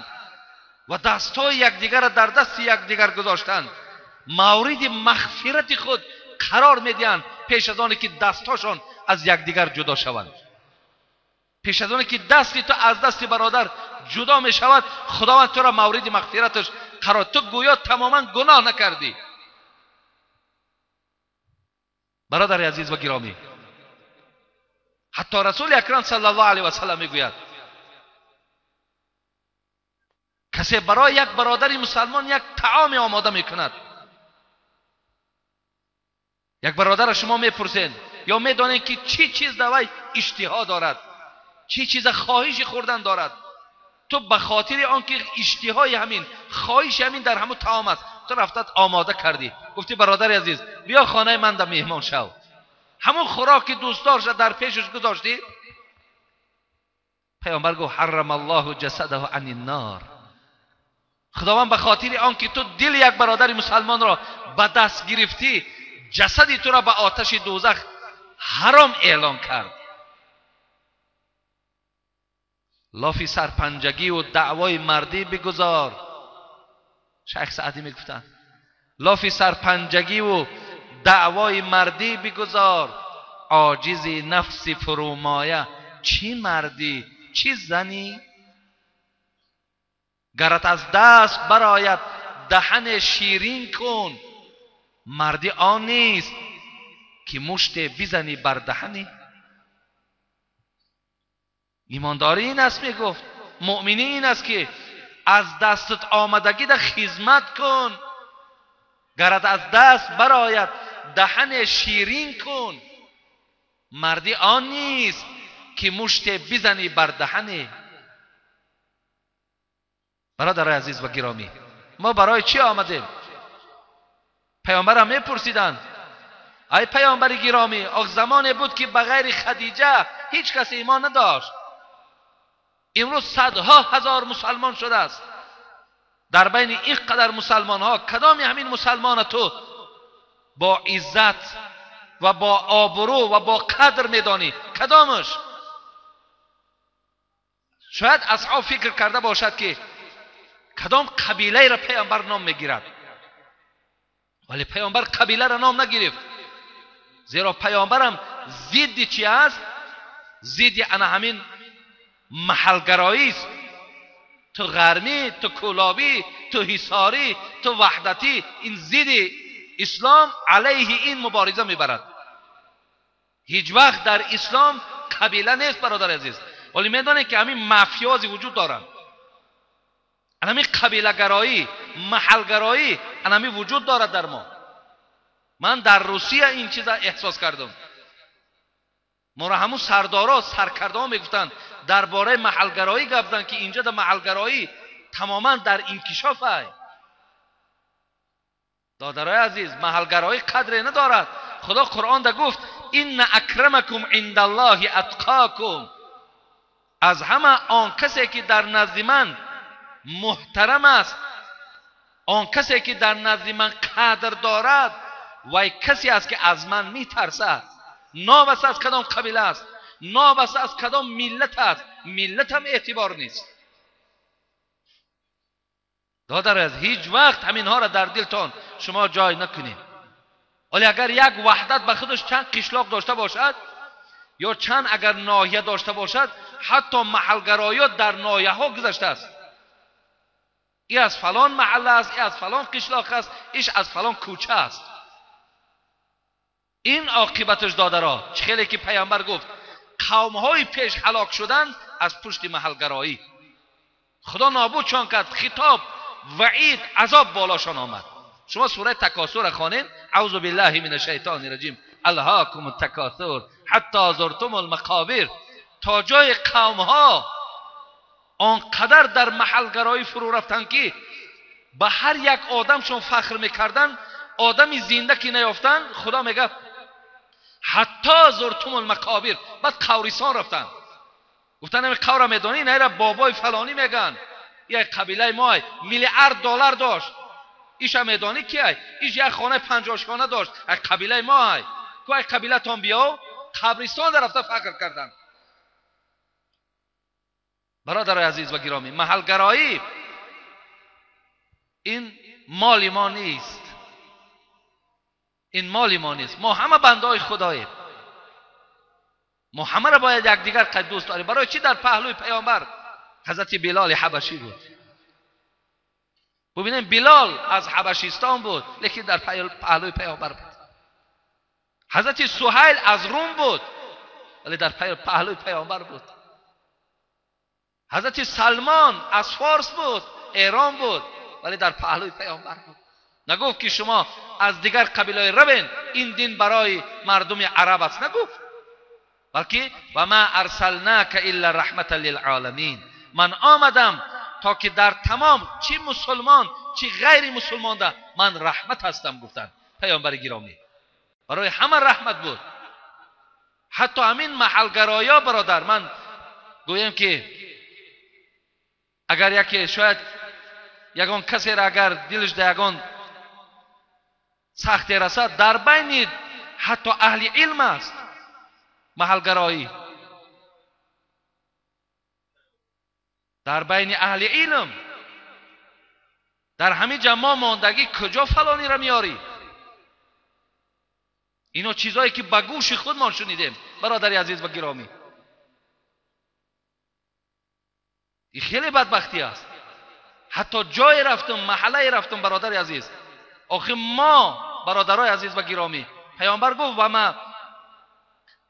ва дастҳои якдигарро дар дасти якдигар гузоштанд, мавриди мағфирати худ қарор медиҳанд пеш аз оне ки дастҳошон аз якдигар ҷудо шаванд. Пеш аз оне ки дасти ту аз дасти бародар ҷудо мешавад, Худованд туро мавриди мағфираташ қарор. Ту гӯё тамоман гуноҳ накардӣ. Бародари азиз ва гиромӣ, ҳатто Расули Акрам саллаллоҳу алайҳи васаллам мегӯяд касе барои як бародари мусалмон як таоме омода мекунад, як бародарро шумо мепурсед ё медонед ки чӣ чиз давай иштиҳо дорад, чӣ чиза хоҳиши хӯрдан дорад, ту ба хотири он ки иштиҳои ҳамин, хоҳиши ҳамин дар ҳамун таом аст, ту рафтат омода кардӣ, гуфтӣ бародари азиз биё хонаи ман да меҳмон шав, ҳамун хӯроки дӯстдорша дар пешаш гузоштӣ. Паёмбар гуфт ҳаррама аллоҳу ҷасадаҳу ани ннор. Худованд ба хотири он ки ту дили як бародари мусалмонро ба даст гирифтӣ, ҷасади туро ба оташи дӯзах ҳаром эълон кард. Лофи сарпанҷагиву даъвои мардӣ бигузор. Шайх Саъдӣ мегуфтанд лофи сарпанҷагиву даъвои мардӣ бигузор, оҷизи нафси фурӯмоя чӣ мардӣ чӣ занӣ. Гарат аз даст барояд даҳане ширин кун, мардӣ он нест ки муште бизанӣ бар даҳанӣ. Имондорӣ ин аст, мегуфт, муъминӣ ин аст ки аз дастат омадагӣ да хизмат кун, гарат аз даст барояд даҳане ширин кун. Мардӣ он нест ки муште бизанӣ бар даҳане. Бародарои азиз ва гиромӣ, мо барои чӣ омадем? Паёмбарам мепурсиданд: ай паёмбари гиромӣ, ох замоне буд ки ба ғайри Хадиҷа ҳеҷ кас имон надошт, имрӯз садҳо ҳазор мусалмон шудааст. Дар байни ин қадар мусалмонҳо кадоми ҳамин мусалмона ту бо иззат ва бо обрӯ ва бо қадр медонӣ? Кадомаш? Шояд асҳоб фикр карда бошад ки кадом қабилаеро паёмбар ном мегирад, вале паёмбар қабиларо ном нагирифт, зеро паёмбарам зидди чи аст? Зидди ана ҳамин маҳалгароист. Ту ғармӣ, ту кӯлобӣ, ту ҳисорӣ, ту ваҳдатӣ, ин зидди ислом алайҳи ин мубориза мебарад. Ҳеҷ вақт дар ислом қабила нест, бародари азиз. Вале медонед ки ҳамин мафиёзе вуҷуд доранд, ҳамин қабилагароӣ, маҳалгароӣ ҳамин вуҷуд дорад дар мо. Ман дар Русия ин чиза эҳсос кардам. Моро ҳамун сардоро, саркардаҳо мегуфтанд, дар бораи маҳалгароӣ гап зан ки инҷо дар маҳалгароӣ тамоман дар инкишоф ай. Додарои азиз, маҳалгароӣ қадре надорад. Худо Қуръон да гуфт: инна акрамакум индаллоҳи атқокум. Аз ҳама он касе ки дар назди ман муҳтарам аст, он касе ки дар назди ман қадр дорад, вай касе аст ки аз ман метарсад. Новаста аз кадом қабила аст, новаста аз кадом миллат аст, миллат ҳам эътибор нест. Додар аз ҳеҷ вақт ҳаминҳоро дар дилтон шумо ҷой накунед. Вале агар як ваҳдат ба худаш чанд қишлоқ дошта бошад ё чанд агар ноҳия дошта бошад, ҳатто маҳалгароиёт дар ноҳияҳо гузаштааст. И аз фалон маҳалла аст, и аз фалон қишлоқ аст, иш аз фалон кӯча аст. Ин оқибаташ, додаро, чӣ хеле ки паёмбар гуфт, қавмҳои пеш ҳалок шуданд аз пушти маҳалгароӣ. Худо нобудшон кард, хитоб, ваид, азоб болошон омад. Шумо сураи Такосурро хонед: аузу биллаҳи мин ашшайтони раҷим, алҳокум аттакосур ҳатто зуртум алмақобир. То ҷои қавмҳо он қадар дар маҳалгароӣ фурӯ рафтанд ки ба ҳар як одамшон фахр мекарданд, одами зинда ки наёфтанд, Худо мегӯяд ҳатто зуртум алмақобир. Баъд қаврисон рафтанд, гуфтанд ҳамин қавра медонӣ? Найра бобои фалонӣ мегӯянд, як қабилаи мо миллиард доллар дошт. Иша медонӣ ки ай? Иш як хонаи панҷошхона дошт, як қабилаи мо ай. Ку ай қабилатон биё? Қабристон рафта фахр карданд. Бародарои азиз ва гиромӣ, маҳалгароӣ ин моли мо нест, ин моли мо нест. Мо ҳама бандаҳои Худоем, мо ҳамаро бояд якдигар қад дӯст дорем. Барои чӣ дар паҳлӯи паёмбар ҳазрати Билоли ҳабашӣ буд? Бубинем, Билол аз Ҳабашистон буд, лекин дар паҳлӯи паёмбар буд. Ҳазрати Суҳайл аз Рум буд, вале дар паҳлӯи паёмбар буд. Ҳазрати Салмон аз Форс буд, Эрон буд, вале дар паҳлӯи паёмбар буд. Нагуфт ки шумо аз дигар қабилаҳо равен, ин дин барои мардуми араб аст, нагуфт, балки ва ма арсалнака илла раҳматан лилъоламин. Ман омадам то ки дар тамом чи мусулмон чи ғайри мусулмонда ман раҳмат ҳастам, гуфтанд паёмбари гиромӣ. Барои ҳама раҳмат буд. Ҳатто ҳамин маҳалгароё, бародар, ман гӯям ки агар яке шояд ягон касеро агар дилаш да ягон сахте расад, дар байни ҳатто аҳли илм аст маҳалгароӣ. Дар байни аҳли илм, дар ҳамин ҷа мо мондагӣ куҷо фалониро меорӣ? Ино чизое ки ба гӯши худмон шунидем, бародари азиз ва гиромӣ. Ин хеле бадбахтӣ аст. Ҳатто ҷое рафтум, маҳаллае рафтум, бародари азиз. Охир мо, бародарои азиз ва гиромӣ, پیامبر گفت و ما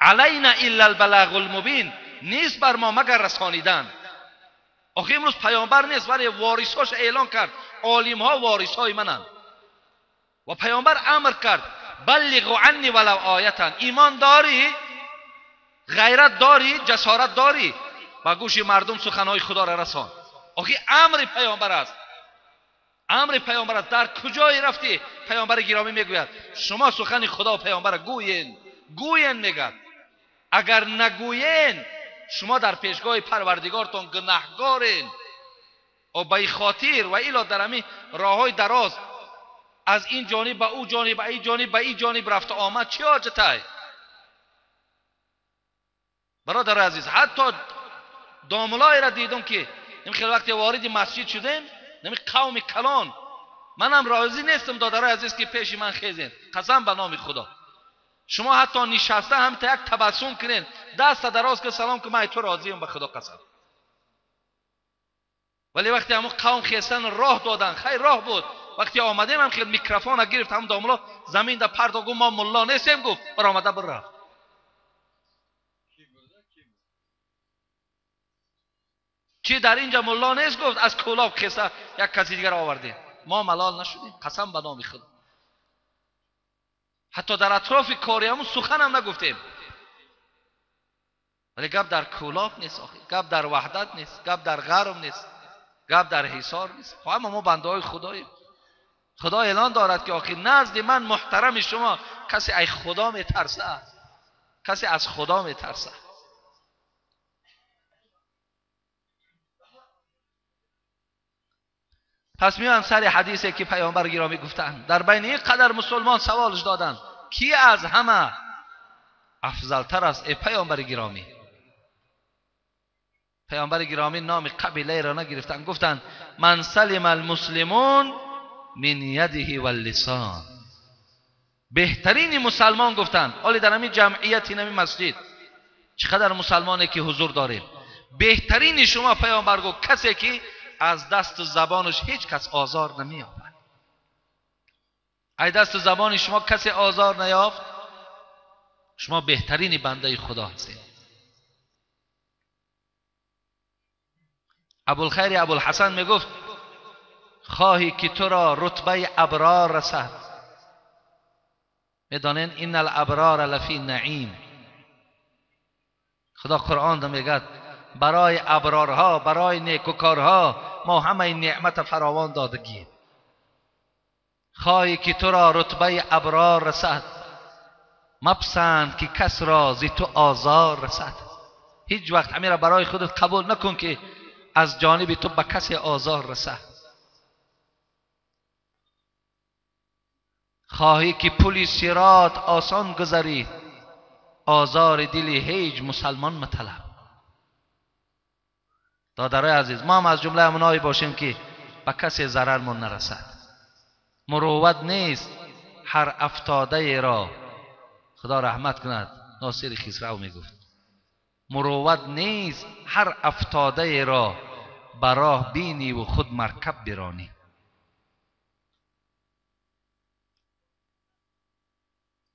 علینا الا البلاغ المبین، نیست بر ما مگر رسانیدن. آخه امروز پیامبر نیست ولی وارثاش اعلان کرد، عالم ها وارث های منند. و پیامبر امر کرد بلغوا عنی ولو آیه. ایمان داری، غیرت داری، جسارت داری، با گوش مردم سخنهای خدا را رسان. آخه امر پیامبر است، امر پیامبر است. در کجای رفتی؟ پیامبر گرامی میگوید شما سخن خدا و پیامبر گوین، گوین میگد. اگر نگوین شما در پیشگاه پروردگارتون گناهگارین. و به خاطر و الا در همین راههای دراز از این جانب به او جانب، این جانب به این جانب رفت آمد چه حاجته؟ برادر عزیز، حتی داملای را دیدم که این خیلی وقتی وارد مسجد شدیم، نمی قوم کلان، منم راضی نیستم دادرای عزیز که پیش من خیزین، قسم به نام خدا شما حتی نشسته هم تا یک تبسم کنین، دست دراز که سلام که من تو راضیم، به خدا قسم. ولی وقتی همون قوم خیستن راه دادن، خیر راه بود، وقتی آمدیم هم خیلی میکروفون گرفت، هم داملا زمین در پرد گفت ما ملا نیستیم، گفت برآمده برفت. چی در اینجا ملا نیست؟ گفت از کولاب خیسته یک کسی دیگر آوردیم. ما ملال نشدیم، قسم به نام خدا. حتی در اطراف کاری همون سخن هم نگفتیم. ولی گپ در کولاب نیست، آخه گپ در وحدت نیست، گپ در غرب نیست، گپ در حصار نیست. خب ما بنده های خداییم. خدا اعلان دارد که آخه نزد من محترم شما کسی ای خدا میترسه، کسی از خدا میترسه. پس میان سر حدیثی که پیامبر گرامی گفتند، در بین این قدر مسلمان سوالش دادند کی از همه افضلتر است ای پیامبر گرامی؟ پیامبر گرامی نام قبیله را نگرفتند، گفتند من سلم المسلمون من یده واللسان. بهترین مسلمان گفتند، حالی در همین جمعیت این مسجد چقدر مسلمانی که حضور داریم، بهترین شما پیامبر گفت کسی که از دست و زبانش هیچ کس آزار نمی‌یابد. ای دست و زبان شما کسی آزار نیافت، شما بهترین بنده خدا هستید. ابوالخیر ابوالحسن میگفت خواهی که تو را رتبه ابرار رسد. میدانین ان الابرار لفی نعیم. خدا قرآن میگه برای ابرارها، برای نیکوکارها ما همه این نعمت فراوان دادگیم. خواهی که تو را رتبه ابرار رسد، مپسند که کس را ز تو آزار رسد. هیچ وقت همین را برای خودت قبول نکن که از جانب تو به کسی آزار رسد. خواهی که پل صراط آسان گذری، آزار دل هیچ مسلمان مطلب. دادرای عزیز، ما هم از جمله همونایی باشیم که به کسی ضررمون نرسد. مروت نیست هر افتاده را، خدا رحمت کند ناصر خسرو میگفت، مروت نیست هر افتاده را براه بینی و خود مرکب برانی.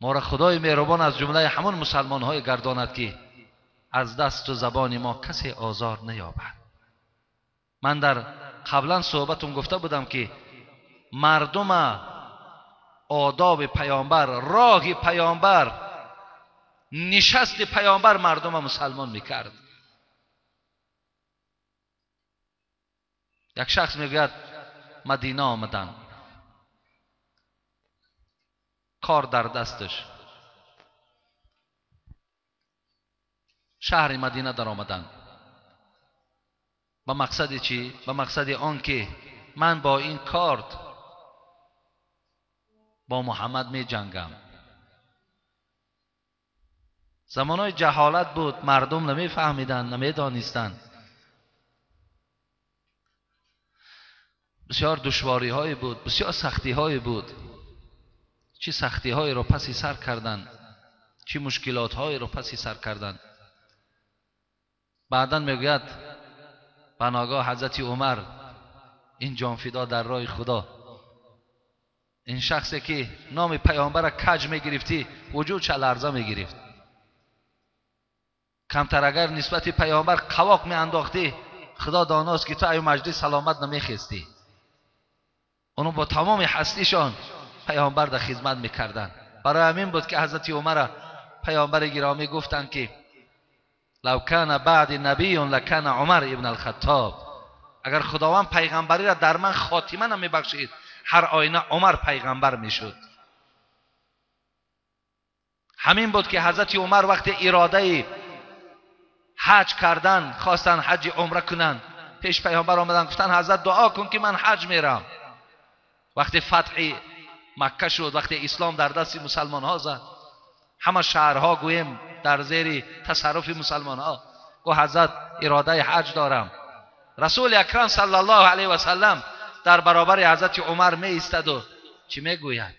ما را خدای مهربان از جمله همون مسلمان های گرداند که از دست و زبان ما کسی آزار نیابد. من در قبلا صحبتون گفته بودم که مردم آداب پیامبر، راه پیامبر، نشست پیامبر مردم مسلمان میکرد. یک شخص میگوید مدینه آمدن، کار در دستش، شهر مدینه در آمدن. به مقصد چی؟ به مقصد آن که من با این کارت با محمد می جنگم. زمانای جهالت بود، مردم نمی فهمیدن، نمی دانستند. بسیار دشواری های بود، بسیار سختی های بود. چه سختی های را پسی سر کردن، چه مشکلات های را پسی سر کردن. بعدا میگوید بناگاه حضرت عمر این جانفدا در راه خدا ин шахсе ки номи паёмбара каҷ мегирифтӣ, вуҷудша ларза мегирифт. Камтар агар нисбати паёмбар қавоқ меандохтӣ, худо доност ки ту аю маҷлис саломат намехестӣ. Оно бо тамоми ҳастишон паёмбар дар хизмат мекарданд. Барои ҳамин буд ки ҳазрати умара паёмбари гиромӣ гуфтанд ки лав кана баъди набиюн лакана Умар ибн алхаттоб. Агар худованд пайғамбариро дар ман хотима намебахшид, ҳар оина Умар пайғамбар мешуд. Ҳамин буд ки ҳазрати Умар вақте иродаи ҳаҷ кардан хостанд, ҳаҷи умра кунанд, пеш пайғамбар омаданд, гуфтанд ҳазрат дуо кун ки ман ҳаҷ мерам. Вақте фатҳи макка шуд, вақте ислом дар дасти мусалмонҳо зад, ҳама шаҳрҳо гӯем дар зери тасарруфи мусалмонҳо, гуфт ҳазрат иродаи ҳаҷ дорам. Расули акрам саллаллоҳу алайҳи васаллам дар баробари ҳазрати Умар меистоду чӣ мегӯяд?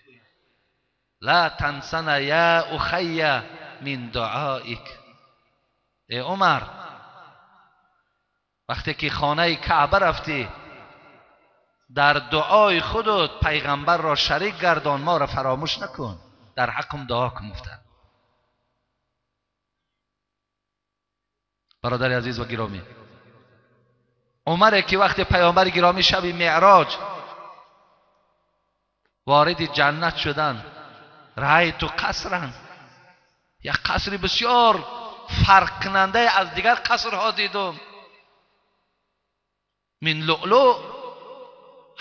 ла тансана я ухайя мин дуоик. Э Умар, вақте ки хонаи Каъба рафтӣ, дар дуои худут пайғамбарро шарик гардон, моро фаромӯш накун, дар ҳаққум дуо кун, гуфтанд. Бародари азиз ва гиромӣ, Умаре ки вақте паёмбари гиромӣ шаби меъроҷ вориди ҷаннат шуданд, раайту қасран, як қасри бисёр фарқкунандае аз дигар қасрҳо дидум. Мин луълу,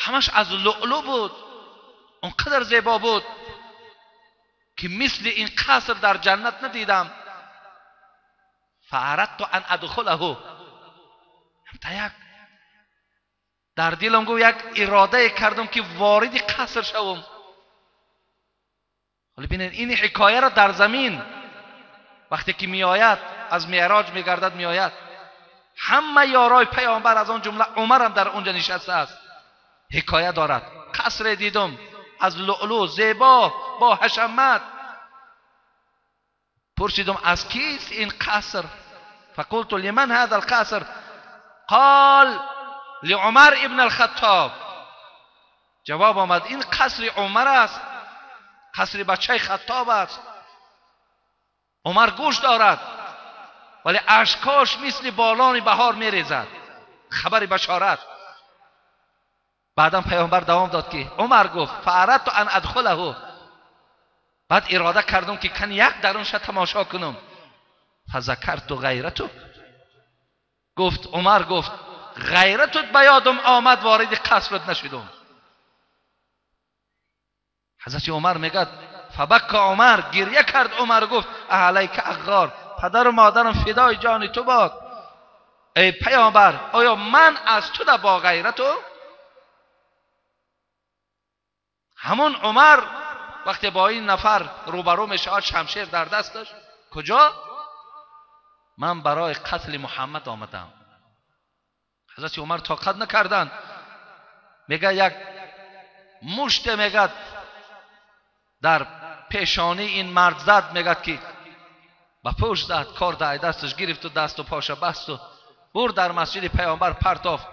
ҳамаш аз луълу буд, он қадар зебо буд ки мисли ин қаср дар ҷаннат надидам. Фаарадту ан адхулаҳу, ҳамта як дар дилам гуфт як иродае кардам ки вориди қаср шавам. Ҳоло бинед ин ҳикояро дар замин вақте ки меояд, аз меъроҷ мегардад, меояд, ҳама ёрои паёмбар аз он ҷумла Умарам дар онҷа нишастааст, ҳикоя дорад. Қасре дидум аз луълу, зебо, бо ҳашамат. Пурсидум аз кист ин қаср? Фақулту лиман ҳаза алқаср? Қол лиумар ибн алхаттоб. Ҷавоб омад ин қасри Умар аст, қасри бачаи Хаттоб аст. Умар гӯш дорад, вале ашкош мисли болони баҳор мерезад. Хабари башорат. Баъдан паёмбар давом дод ки Умар гуфт фаарадту ан адхулаҳу, баъд ирода кардум ки кан як дарунша тамошо кунам. Фазакарту ғайрату, гуфт Умар, гуфт ғайратут ба ёдум омад, вориди қасрат нашудум. Ҳазрати Умар мегӯяд фабакка Умар, гирья кард Умар, гуфт аҳалайка ағғор, падару модарам фидои ҷони ту бод. Эй паёмбар, оё ман аз ту да бо ғайрату? Ҳамон Умар вақте бо ин нафар рӯбарӯ мешавад, шамшер дар дасташ, куҷо? Ман барои қатли Муҳаммад омадам. Ҳазрати Умар тоқат накарданд, мегӯяд як муште мегӯяд дар пешонии ин мард зад, мегӯяд ки ба пушт зад, кор дар дасташ гирифту дасту поша басту бурд дар масҷиди паёмбар партофт.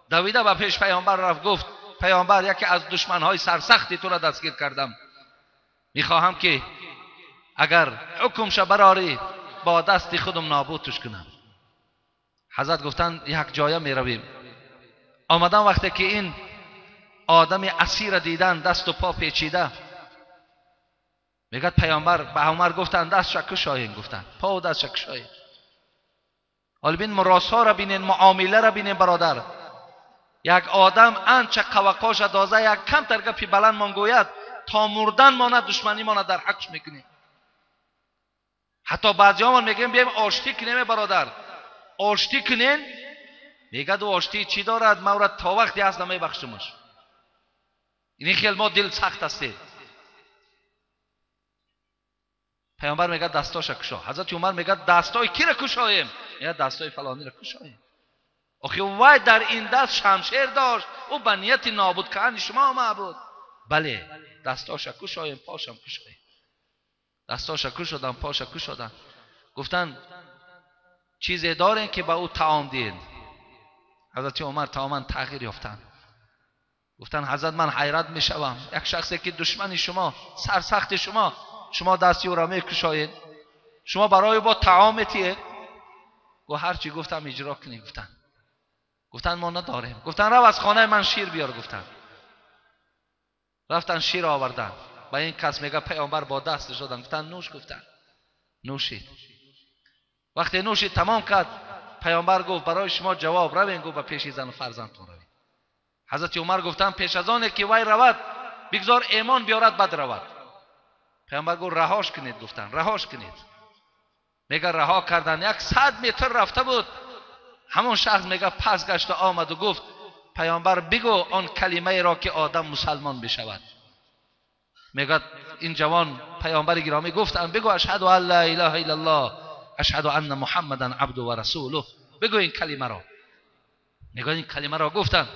Давида ба пеш паёмбар рафт, гуфт паёмбар, яке аз душманҳои сарсахти туро дастгир кардам, мехоҳам ки агар ҳукмша барорӣ бо дасти худам нобудтуш кунам. Ҳазрат гуфтанд як ҷоя меравем. Омадан вақте ки ин одами асира дидан, дасту по печида, мегӯяд паёмбар ба Умар гуфтанд дастша кушоем, гуфтанд пову дастша кушоем. Ҳоло бин муросҳоро бинен, муомиларо бинен бародар. Як одам анча қавақоша доза, як камтар гапи баланд мон гӯяд, то мурдан монад душманӣ монад дар ҳақш мекунем. Ҳатто баъзиҳомон мегӯем бием оштӣ кунем, бародар, оштӣ кунен. Мегӯяд ӯ оштӣ чӣ дорад, ман ӯра то вақте ҳаст намебахшумаш. Ин хел мо дил сахт ҳастем. Паёмбар мегӯяд дастоша кушо. Ҳазрати Умар мегӯяд дастои киро кушоем? Мегӯяд дастои фалониро кушоем. Охи вай дар ин даст шамшер дошт, ӯ ба нияти нобуд кардани шумо омада буд. Бале, дастоша кушоем, пошам кушоем. Дастоша кушодам, поша кушодам. Гуфтанд чизе дорем ки ба ӯ таом диҳем. Ҳазрати Умар тамоман тағйир ёфтанд. Гуфтан ҳазрат ман ҳайрат мешавам, як шахсе ки душмани шумо, сарсахти шумо, шумо дасти ӯро мекушоед, шумо барои бо таом метиҳед. Гуфт ҳарчи гуфтам иҷро кунед. Гуфтан гуфтан мо надорем. Гуфтан рав аз хонаи ман шир биёр. Гуфтан рафтан шир овардан. Ба ин кас мега паёмбар бо даст доданд. Гуфтан нӯш. Гуфтан нӯшид. Вақте нӯшид тамом кард, паёмбар гуфт барои шумо ҷавоб равен, гуфт ба пеши зану фарзандтон равед. Ҳазрати Умар гуфтанд пеш аз оне ки вай равад бигзор эмон биёрад, бад равад. Паёмбар гуфт раҳош кунед. Гуфтанд раҳош кунед. Мега раҳо кардан, 100 метр рафта буд, ҳамон шахс мега пас гашта омаду гуфт паёмбар бигӯ он калимаеро ки одам мусалмон бишавад. Мегӯяд ин ҷавон паёмбари гиромӣ гуфтанд бигӯ ашҳаду ан ла илаҳа иллаллоҳ ашҳаду анна муҳаммадан абду ва расулуҳ, бигӯ ин калимаро. Мегӯяд ин калимаро гуфтанд.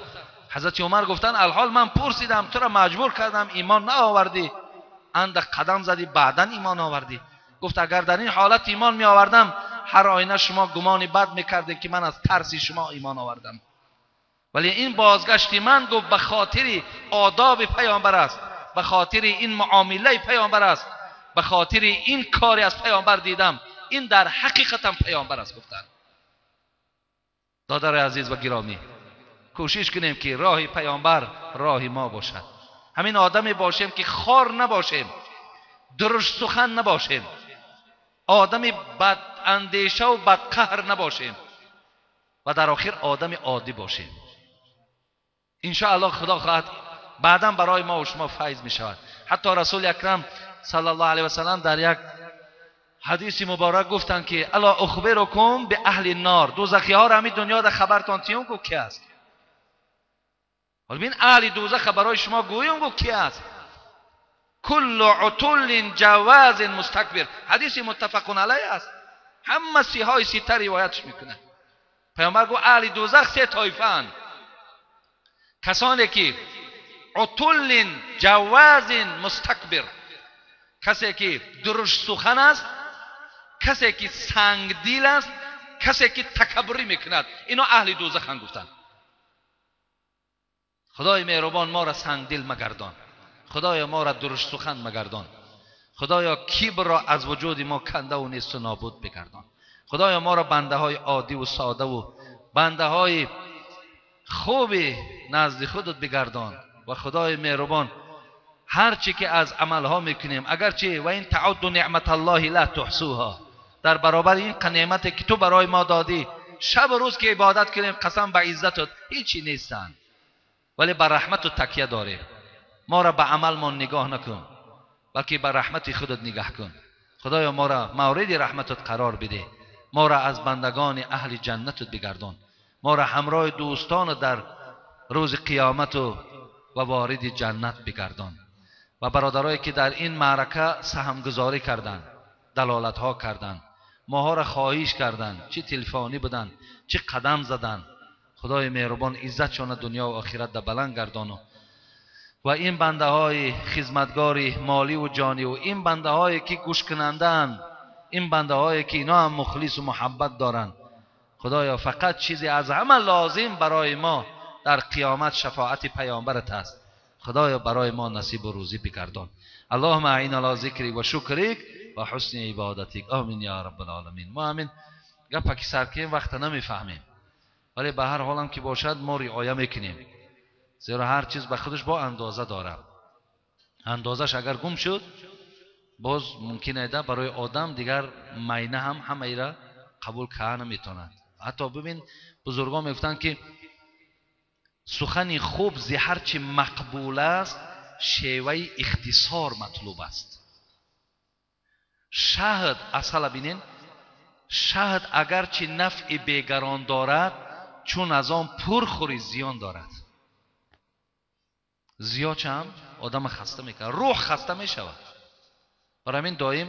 Ҳазрати Умар гуфтанд алҳол ман пурсидам, туро маҷбур кардам, имон наовардӣ, андак қадам задӣ, баъдан имон овардӣ. Гуфт агар дар ин ҳолат имон меовардам, ҳар оина шумо гумони бад мекардед ки ман аз тарси шумо имон овардам. Вале ин бозгашти ман гуфт ба хотири одоби паёмбар аст, ба хотири ин муомилаи паёмбар аст, ба хотири ин кори аз паёмбар дидам, ин дар ҳақиқатан паёмбар аст. Гуфтанд додари азиз ва гиромӣ, кӯшиш кунем ки роҳи паёмбар роҳи мо бошад. Ҳамин одаме бошем ки хор набошем, дурушт сухан набошем, одами бадандеша ва бадқаҳр набошем ва дар охир одами оддӣ бошем. Иншоаллоҳ худо хоҳад баъдан барои мо ва шумо файз мешавад. Ҳатто расули акрам саллаллоҳу алайҳи васаллам дар як ҳадиси муборак гуфтанд ки ало ухбирукум би аҳли нор, дӯзахиҳоро ҳамин дунёда хабартон тиём гуфт ки аст. ҳол бин аҳли дӯзаха барои шумо гӯём гуфт ки аст. куллу утуллин ҷавазин мустакбир, ҳадиси муттафақун алайҳ аст, ҳама сиҳои сита ривоятш мекунад. Паёмбар гуфт аҳли дӯзах се тоифаанд: касоне ки утуллин ҷавазин мустакбир, касе ки дурушт сухан аст, касе ки сангдил аст, касе ки такаббурӣ мекунад, ино аҳли дӯзаханд. Гуфтанд худои меҳрубон моро сангдил магардон, худоё моро дурушт сухан магардон, худоё кибрро аз вуҷуди мо кандаву несту нобуд бигардон, худоё моро бандаҳои оддиву содаву бандаҳои хуби назди худат бигардон. Ва худои меҳрубон ҳар чӣ ки аз амалҳо мекунем, агарчи ва ин таъудду неъматаллоҳи ла туҳсуҳо, дар баробари ин неъмате ки ту барои мо додӣ, шабу рӯз ки ибодат кунем, қасам ба иззатат ҳечи нестанд, вале ба раҳмату такя дорем. Моро ба амалмон нигоҳ накун, балки ба раҳмати худат нигаҳ кун. Худоё моро мавриди раҳматат қарор бидеҳ, моро аз бандагони аҳли ҷаннатат бигардон, моро ҳамроҳи дӯстонат дар рӯзи қиёмату ва вориди ҷаннат бигардон. Ва бародарое ки дар ин маърака саҳмгузорӣ карданд, далолатҳо карданд, моҳоро хоҳиш карданд, чӣ телефонӣ буданд, чӣ қадам заданд, худои меҳрубон иззатшона дунё ва охират да баланд гардону ва ин бандаҳои хизматгори моливу ҷониву ин бандаҳое ки гӯшкунандаанд, ин бандаҳое ки ино ҳам мухлису муҳаббат доранд, худоё фақат чизе аз ҳама лозим барои мо дар қиёмат шафоати паёмбарат аст. Худоё барои мо насибу рӯзӣ бигардон. Аллоҳумма аина ала зикрик ва шукрик ва ҳусни ибодатик. Омин я раббал оламин. Мо ҳамин гапа ки сар кунем вақта намефаҳмем, вале ба ҳар ҳолам ки бошад мо риоя мекунем, зеро ҳар чиз ба худаш бо андоза дорад. Андозаш агар гум шуд, боз мумкин айда барои одам дигар майна ҳам ҳамаира қабул карда наметавонад. Ҳатто бибин бузургон мегуфтанд ки сухани хуб зи ҳарчи мақбул аст, шеваи ихтисор матлуб аст. Шаҳд асала бинен, шаҳд агарчи нафъи бегарон дорад, чун аз он пур хӯрӣ зиён дорад. Зиёд чам одама хаста мекунад, рӯҳ хаста мешавад. Барои ҳамин доим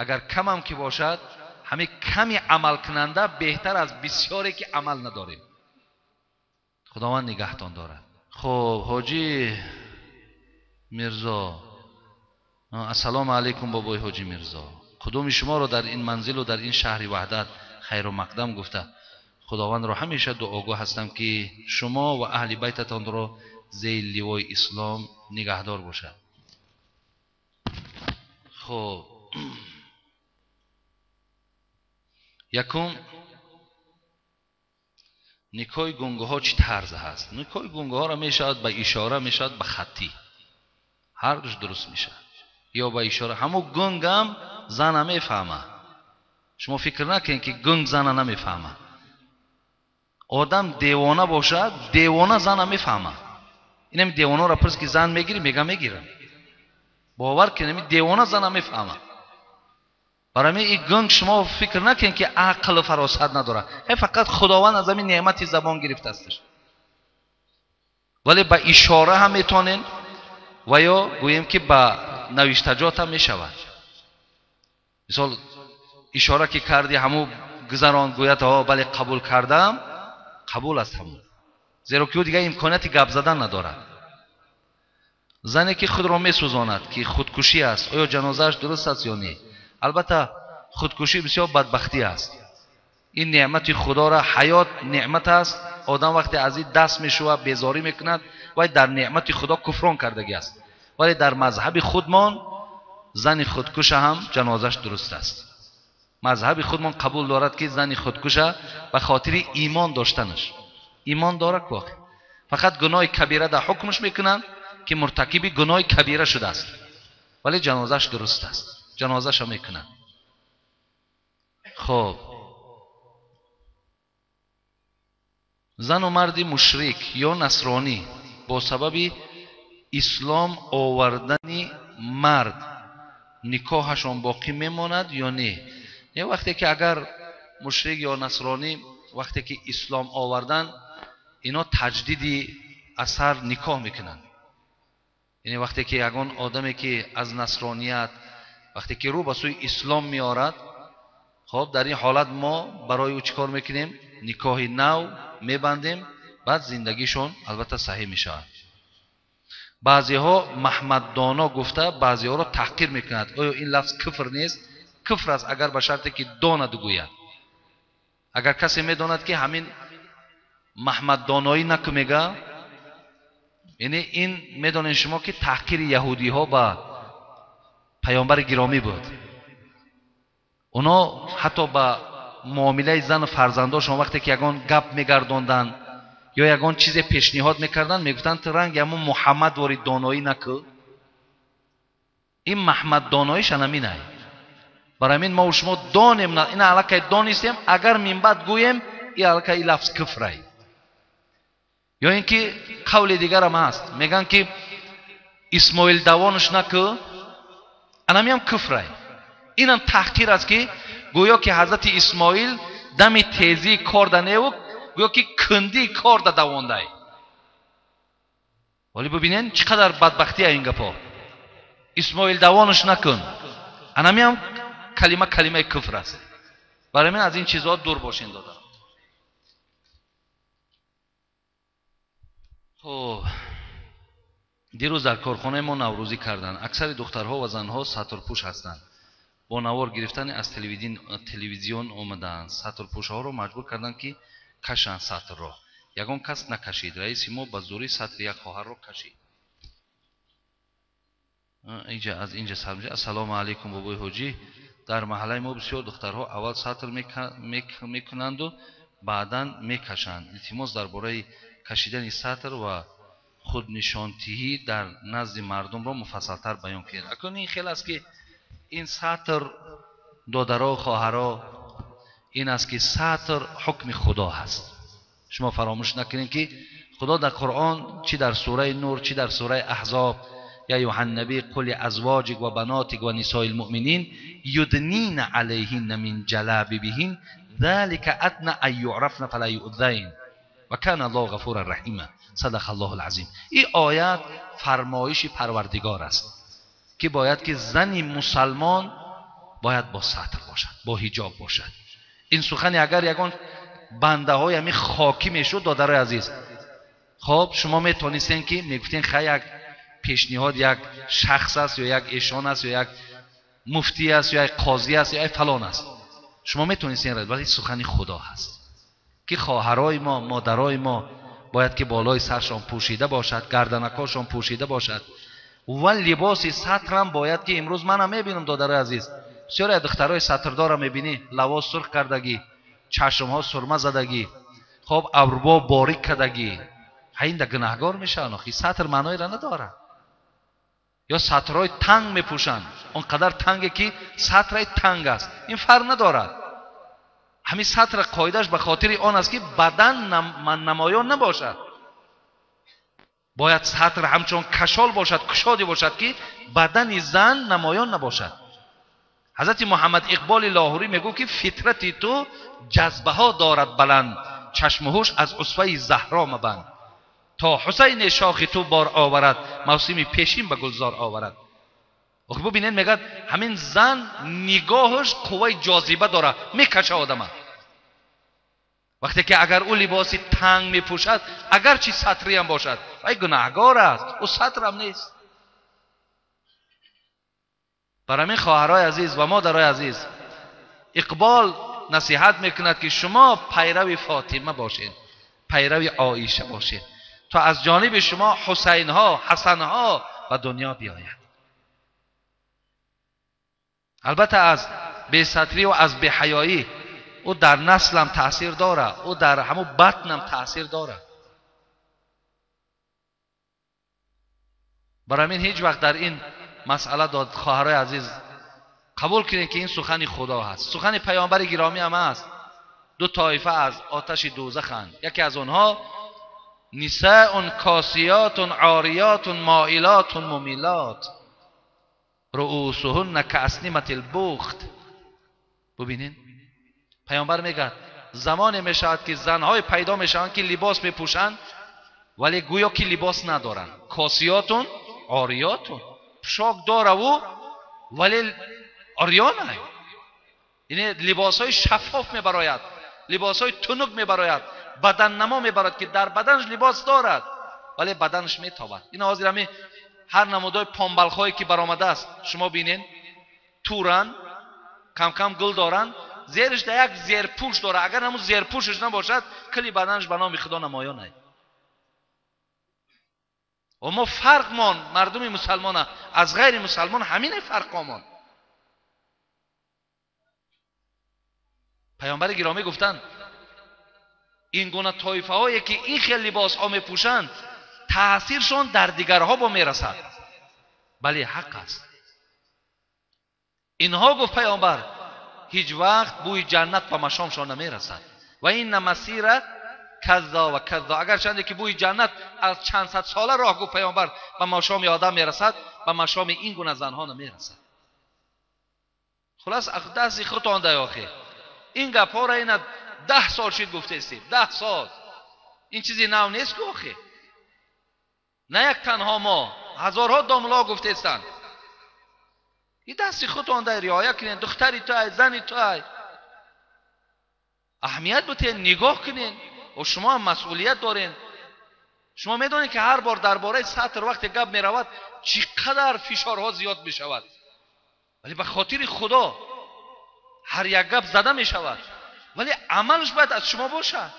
агар камам ки бошад, ҳамин ками амалкунанда беҳтар аз бисёре ки амал надорем. Худованд нигаҳтон дорад. Хуб, ҳоҷӣ Мирзо, ассалому алайкум бобои ҳоҷӣ Мирзо. Қудуми шуморо дар ин манзилу дар ин шаҳри ваҳдат хайру мақдам гуфта, худовандро ҳамеша дуогӯ ҳастам ки шумо ва аҳли байтатонро зери ливои ислом нигаҳдор бошад. Хуб, якум, никоҳи гунгоҳо чӣ тарз ҳаст? Никоҳи гунгоҳоро мешавад ба ишора, мешавад ба хаттӣ, ҳар душ дуруст мешавад. Ё ба ишора, ҳамун гунгам зана мефаҳмад. Шумо фикр накунед ки гунг зана намефаҳмад. Одам девона бошад, девона зана мефаҳмад. Инами девонаро пурс ки зан мегирӣ, мега мегирам. Бовар кунед, ами девона зана мефаҳмад. Барои ин гунг шумо фикр накунед ки ақлу фаросат надорад. Фақат Худованд аз ҳамин неъмати забон гирифтаастш. Вале ба ишора ҳам метавонед ва ё гӯем ки ба навиштаҷот ҳам мешавад. Мисол, ишора ки кардӣ, ҳамун гузарон гӯяд о бале қабул кардам, қабул аст ҳамун. Зеро ки ӯ дигар имконияти гап задан надорад. Зане ки худро месӯзонад, ки худкушӣ аст, оё ҷанозааш дуруст аст ё не? Албатта худкушӣ бисёр бадбахтӣ аст. Ин неъмати худоро, ҳаёт неъмат аст. Одам вақте аз ин даст мешувад, безорӣ мекунад, вай дар неъмати худо куфрон кардагӣ аст. Вале дар мазҳаби худмон зани худкуша ҳам ҷанозааш дуруст аст. Мазҳаби худмон қабул дорад ки зани худкуша ба хотири имон доштанаш, имон дорад воқеъ, фақат гуноҳи кабира дар ҳукмш мекунанд ки муртакиби гуноҳи кабира шудааст, вале ҷанозааш дуруст аст, ҷанозаашро мекунанд. Хоб, зану марди мушрик ё насронӣ бо сабаби ислом овардани мард никоҳашон боқӣ мемонад ё не? Не, вақте ки агар мушрик ё насронӣ вақте ки ислом овардан, ино таҷдиди асар никоҳ мекунанд. Яъне вақте ки ягон одаме ки аз насроният вақте ки рӯ ба сӯи ислом меорад, хоб, дар ин ҳолат мо барои ӯ чӣ кор мекунем? Никоҳи нав мебандем, баъд зиндагишон албатта саҳеҳ мешавад. Баъзеҳо Маҳмаддоно гуфта баъзеҳоро таҳқир мекунад. Оё ин лафз куфр нест? Куфр аст, агар ба шарте ки донад гӯяд. Агар касе медонад ки ҳамин Маҳмаддоноӣ наку мега, яъне ин медонед шумо ки таҳқири яҳудиҳо ба паёмбари гиромӣ буд. Оно ҳатто ба муомилаи зану фарзандошон вақте ки ягон гап мегардонданд ё ягон чизе пешниҳод мекарданд, мегуфтанд ту ранги ҳамун Муҳаммад вори доноӣ накӯ. Ин Маҳмаддоноиш анаминай. Барои ҳамин мо шумо донем, ин аллакай донистем, агар минбаъд гӯем, ин аллакай ин лафз куфрай. Ё ин ки қавли дигарам ҳаст, мегӯянд ки Исмоил давонаш накӯ, анамиам куфрай. Инам таҳқир аст ки гӯё ки ҳазрати Исмоил дами тезии кор да неву, гӯё ки кундии кор да давондай. Вале бибинед чӣ қадар бадбахтия ин гапо. Исмоил давонаш накун, анамиам калима калимаи куфр аст. Барои ман аз ин чизҳо дур бошен дода. Хуб, дирӯз дар корхонаи мо наврӯзӣ карданд. Аксари духтарҳо ва занҳо сатрпӯш ҳастанд. Бо навор гирифтани аз телевизион омадаанд. Сатрпӯшҳоро маҷбур карданд ки кашанд сатрро. Ягон кас накашид. Раиси мо ба зӯрӣ сатри як хоҳарро кашид. Инҷа аз инҷа сар мешавад. Ассалому алайкум бобои ҳоҷӣ. Дар маҳаллаи мо бисёр духтарҳо аввал сатр мекунанду баъдан мекашанд. Илтимос дар бораи кашидани сатр ва худнишонтиҳӣ дар назди мардумро муфассалтар баён кунед. Акнун ин хел аст ки ин сатр, додаро, хоҳаро, ин аст ки сатр ҳукми худо ҳаст. Шумо фаромӯш накунед ки худо дар Қуръон, чӣ дар сураи Нур, чӣ дар сураи Аҳзоб, я айюҳан набий қул лиазвоҷик ва банотик ва нисоил муъминин юднина алайҳинна мин ҷалабибиҳин залика адна ан юърафна фала юъзайн ва кана аллоҳу ғафуран раҳима. Садақа аллоҳул азим. Ин оят фармоиши Парвардигор аст ки бояд ки зани мусалмон бояд бо сатр бошад, бо ҳиҷоб бошад. Ин сухани агар ягон бандаҳои ҳамин хокӣ мешуд, додарои азиз, хоб шумо метонистен ки мегуфтен хай як пешниҳод як шахс аст ё як эшон аст ё як муфтӣ аст ё як қозӣ аст ё як фалон аст. Шумо метонистен, вале сухани худо ҳаст ки хоҳарои мо, модарои мо бояд ки болои саршон пӯшида бошад, гарданакҳошон пӯшида бошад ва либоси сатрам бояд ки имрӯз манам мебинам, додарои азиз, бисёре аз духтарои сатрдорро мебинӣ, лавоз сурх кардагӣ, чашмҳо сурма задагӣ, хоб абрӯ борик кардагӣ, ҳайинда гунаҳгор мешаванд. Охи сатр маъноеро надорад. Ё сатрҳои танг мепӯшанд, он қадар танге ки сатраи танг аст, ин фарқ надорад. Ҳамин сатра қоидааш ба хотири он аст ки бадан намоён набошад. Бояд сатр ҳамчун кашол бошад, кушоде бошад ки бадани зан намоён набошад. Ҳазрати Муҳаммад Иқболи Лоҳурӣ мегӯ ки фитрати ту ҷазбаҳо дорад баланд, чашму ҳуш аз усваи Заҳро мабанд, то Ҳусайни шохи ту бор оварад, мавсими пешин ба гулзор оварад. Охи бубинед, мегӯяд ҳамин зан нигоҳаш қувваи ҷозиба дорад, мекаша одама. Вақте ки агар ӯ либоси танг мепӯшад, агарчи сатриам бошад, вай гунаҳгор аст, ӯ сатрам нест. Бар ҳамин хоҳарҳои азиз ва модарои азиз, Иқбол насиҳат мекунад ки шумо пайрави Фотима бошед, пайрави Оиша бошед, то аз ҷониби шумо Ҳусайнҳо, Ҳасанҳо ба дунё биёяд. Албатта аз бесатрӣ ва аз беҳаёӣ ӯ дар наслам таъсир дорад, ӯ дар ҳамун батнам таъсир дорад. Бар ҳамин ҳеҷ вақт дар ин масъала дод, хоҳарҳои азиз, қабул кунед ки ин сухани Худо ҳаст, сухани паёмбари гиромӣ ҳам аст. Ду тоифа аз оташи дӯзаханд, яке аз онҳо нисаун косиётун ориётун моилотун мумилот руусуҳунна каасниматил бухт. Бубинед, паёмбар мегӯяд замоне мешавад ки занҳое пайдо мешаванд ки либос мепӯшанд, вале гӯё ки либос надоранд. Косиётун ориётун, пӯшок дораву вале ориёна, яъне либосҳои шаффоф мебарояд, либосҳои тунук мебарояд, баданнамо мебарад ки дар баданаш либос дорад, вале баданаш метобад. Ин ҳозир ҳамин ҳар намудои помбалхое ки баромадааст, шумо бинед, туранд, кам-кам гул доранд, зериш да як зерпӯш дорад. Агар ҳамун зерпӯшаш набошад, кили баданаш ба номи Худо намоён аст. Ва мо фарқмон мардуми мусалмона аз ғайри мусалмон ҳамине фарқомон. Паёмбари гиромӣ гуфтанд ин гуна тоифаҳое ки ин хел либосҳо мепӯшанд, таъсиршон дар дигарҳо бо мерасад. Бале, ҳақ аст. Инҳо, гуфт паёмбар, ҳеҷ вақт бӯи ҷаннат ба машомшон намерасад. Ва инна масира каззо ва каззо. Агарчанде ки бӯи ҷаннат аз чанд сад сола роҳ, гуфт паёмбар, ба машоми одам мерасад, ба машоми ин гуна занҳо намерасад. Хулас, дасти худтон дай охи. Ин гапҳоро ина 10 сол шид гуфтестем, 10 сол. Ин чизи нав нест ку охи. На як танҳо мо, ҳазорҳо домло гуфтестанд. Ин дасти худтон дай, риоя кунед, духтари ту ай, зани ту ай. Аҳамият бутен, нигоҳ кунед. Ва шумо ҳам масъулият доред. Шумо медонед ки ҳар бор дар бораи сатр вақте гап меравад, чӣ қадар фишорҳо зиёд мешавад. Вале ба хотири Худо ҳар як гап зада мешавад, вале амалш бояд аз шумо бошад.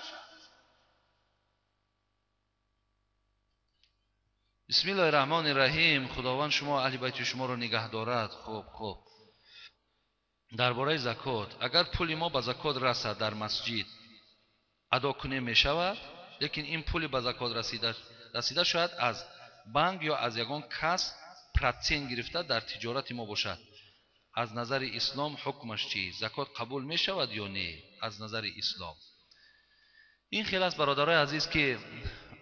Бисмиллоҳи раҳмони раҳим. Худованд шумо аҳли байти шуморо нигаҳ дорад. Хуб, хуб. Дар бораи закот, агар пули мо ба закот расад дар масҷид адо кунем мешавад, лекин ин пули ба закот расида шояд аз банк ё аз ягон кас процент гирифта дар тиҷорати мо бошад. Аз назари ислом ҳукмаш чӣ? Закот қабул мешавад ё не? Аз назари ислом ин хел аст, бародарои азиз, ки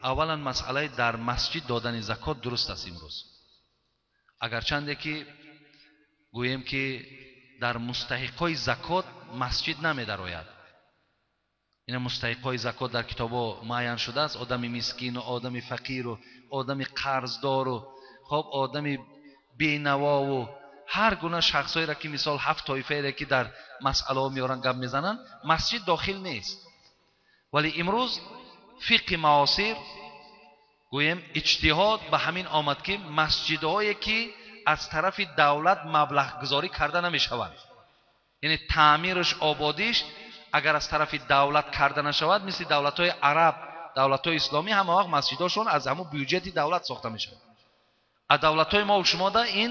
аввалан масъалаи дар масҷид додани закот дуруст аст имрӯз. Агарчанде ки гӯем ки дар мустаҳиқҳои закот масҷид намедарояд. Ина мустаҳиқҳои закот дар китобҳо муайян шудааст: одами мискину, одами фақиру, одами қарздору, хоб одами бенавову, ҳар гуна шахсҳоеро ки мисол 7 тоифаеро ки дар масъалаҳо меоранд гап мезананд, масҷид дохил нест. Вале имрӯз фиқҳи муосир гӯем иҷтиҳод ба ҳамин омад ки масҷидҳое ки аз тарафи давлат маблағгузорӣ карда намешаванд, яъне таъмираш, ободиш агар аз тарафи давлат карда нашавад, мисли давлатҳои араб, Давлатҳои исломӣ ҳама вақт масҷидошон аз ҳамун бюҷети давлат сохта мешавад. Аз давлатҳои мо шумо да ин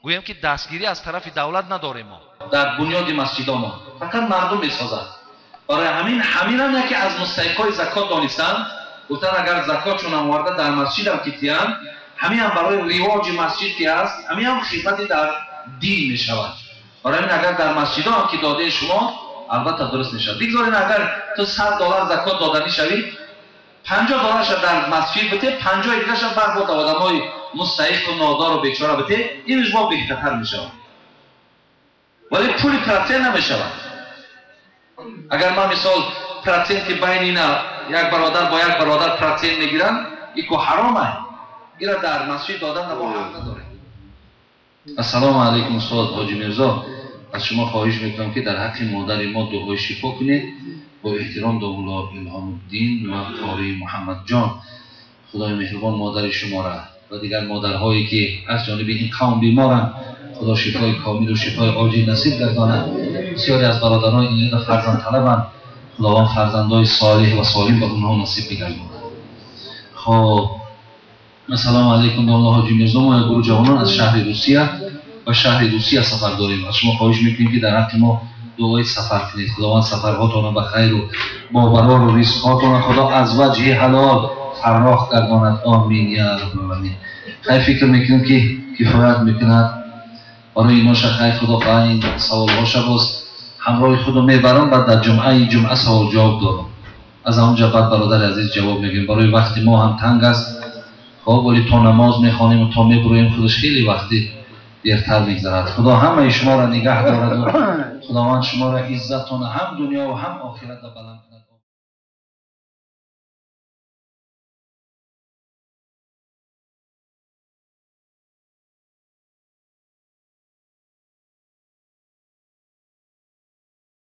гӯем ки дастгирӣ аз тарафи давлат надорем мо. Дар бунёди масҷидомо фақат мардум месозад. Барои ҳамин ҳаминам яке аз мустаҳиқҳои закот донистанд. Гуфтанд агар закотшон оварда дар масҷидам ки тиянд, ҳамин барои ривоҷи масҷид ки ҳаст, ҳамин ҳам хидмати дар дин мешавад. Барои ҳамин агар дар масҷидо ҳам ки додаи шумо, албатта дуруст мешавад. Бигзоред агар ту $100 закот доданӣ шавӣ, $50 дар масҷид бите, 50 дигарша бар бо одамои мустаҳиқу нодору бечора бите, инаш бо беҳтар мешавад. Вале пули процент намешавад. Агар ман мисол проценти байни ина як бародар бо як бародар процент мегирам, ико ҳаром аст. Ира дар масҷид додан бо ҳақ надорем. Ассалому алайкум устод Ҳоҷи Мирзо, аз шумо хоҳиш мекунам ки дар ҳаққи модари мо дуои шифо кунед. Бо эҳтиром Домулло Илҳомуддин ва қори Муҳаммадҷон. Худои меҳрубон модари шуморо ва дигар модарҳое ки аз ҷониби ин қавм беморанд, Худо шифои комил ва шифои оҷил насиб гардонад. Бисёре аз бародарони инҷо фарзанд талабанд, Худованд фарзандои солеҳ ва солим ба онҳо насиб бигардонад. Хоб, ассалому алайкум Домулло Ҳоҷи Мирзо, мо як гурӯҳ ҷавонон аз шаҳри Русия ба шаҳри Русия сафар дорем. Аз шумо хоҳиш мекунем ки дар ҳаққи мо дуои сафар кунед. Худованд сафарҳотонро ба хайру бобарору ризқҳотонро Худо аз ваҷҳи ҳалол фарроҳ гардонад. Омин я раббал оламин. Хайр, фикр мекунем ки кифоят мекунад барои иноша. Хайр, Худо ба ин саволҳоша боз ҳамроҳи худо мебарам, баъд дар ҷумъаи ҷумъа савол ҷавоб дорам. Аз ҳамонҷа баъд бародари азиз ҷавоб мегӯем. Барои вақти мо ҳам танг аст. Хоб, вале то намоз мехонем, то мебуроем, худаш хеле вақти дертар мегзарад. Худо ҳамаи шуморо нигаҳ дорад, Худованд шуморо иззатона ҳам дунё ва ҳам охиратда баланд кунад.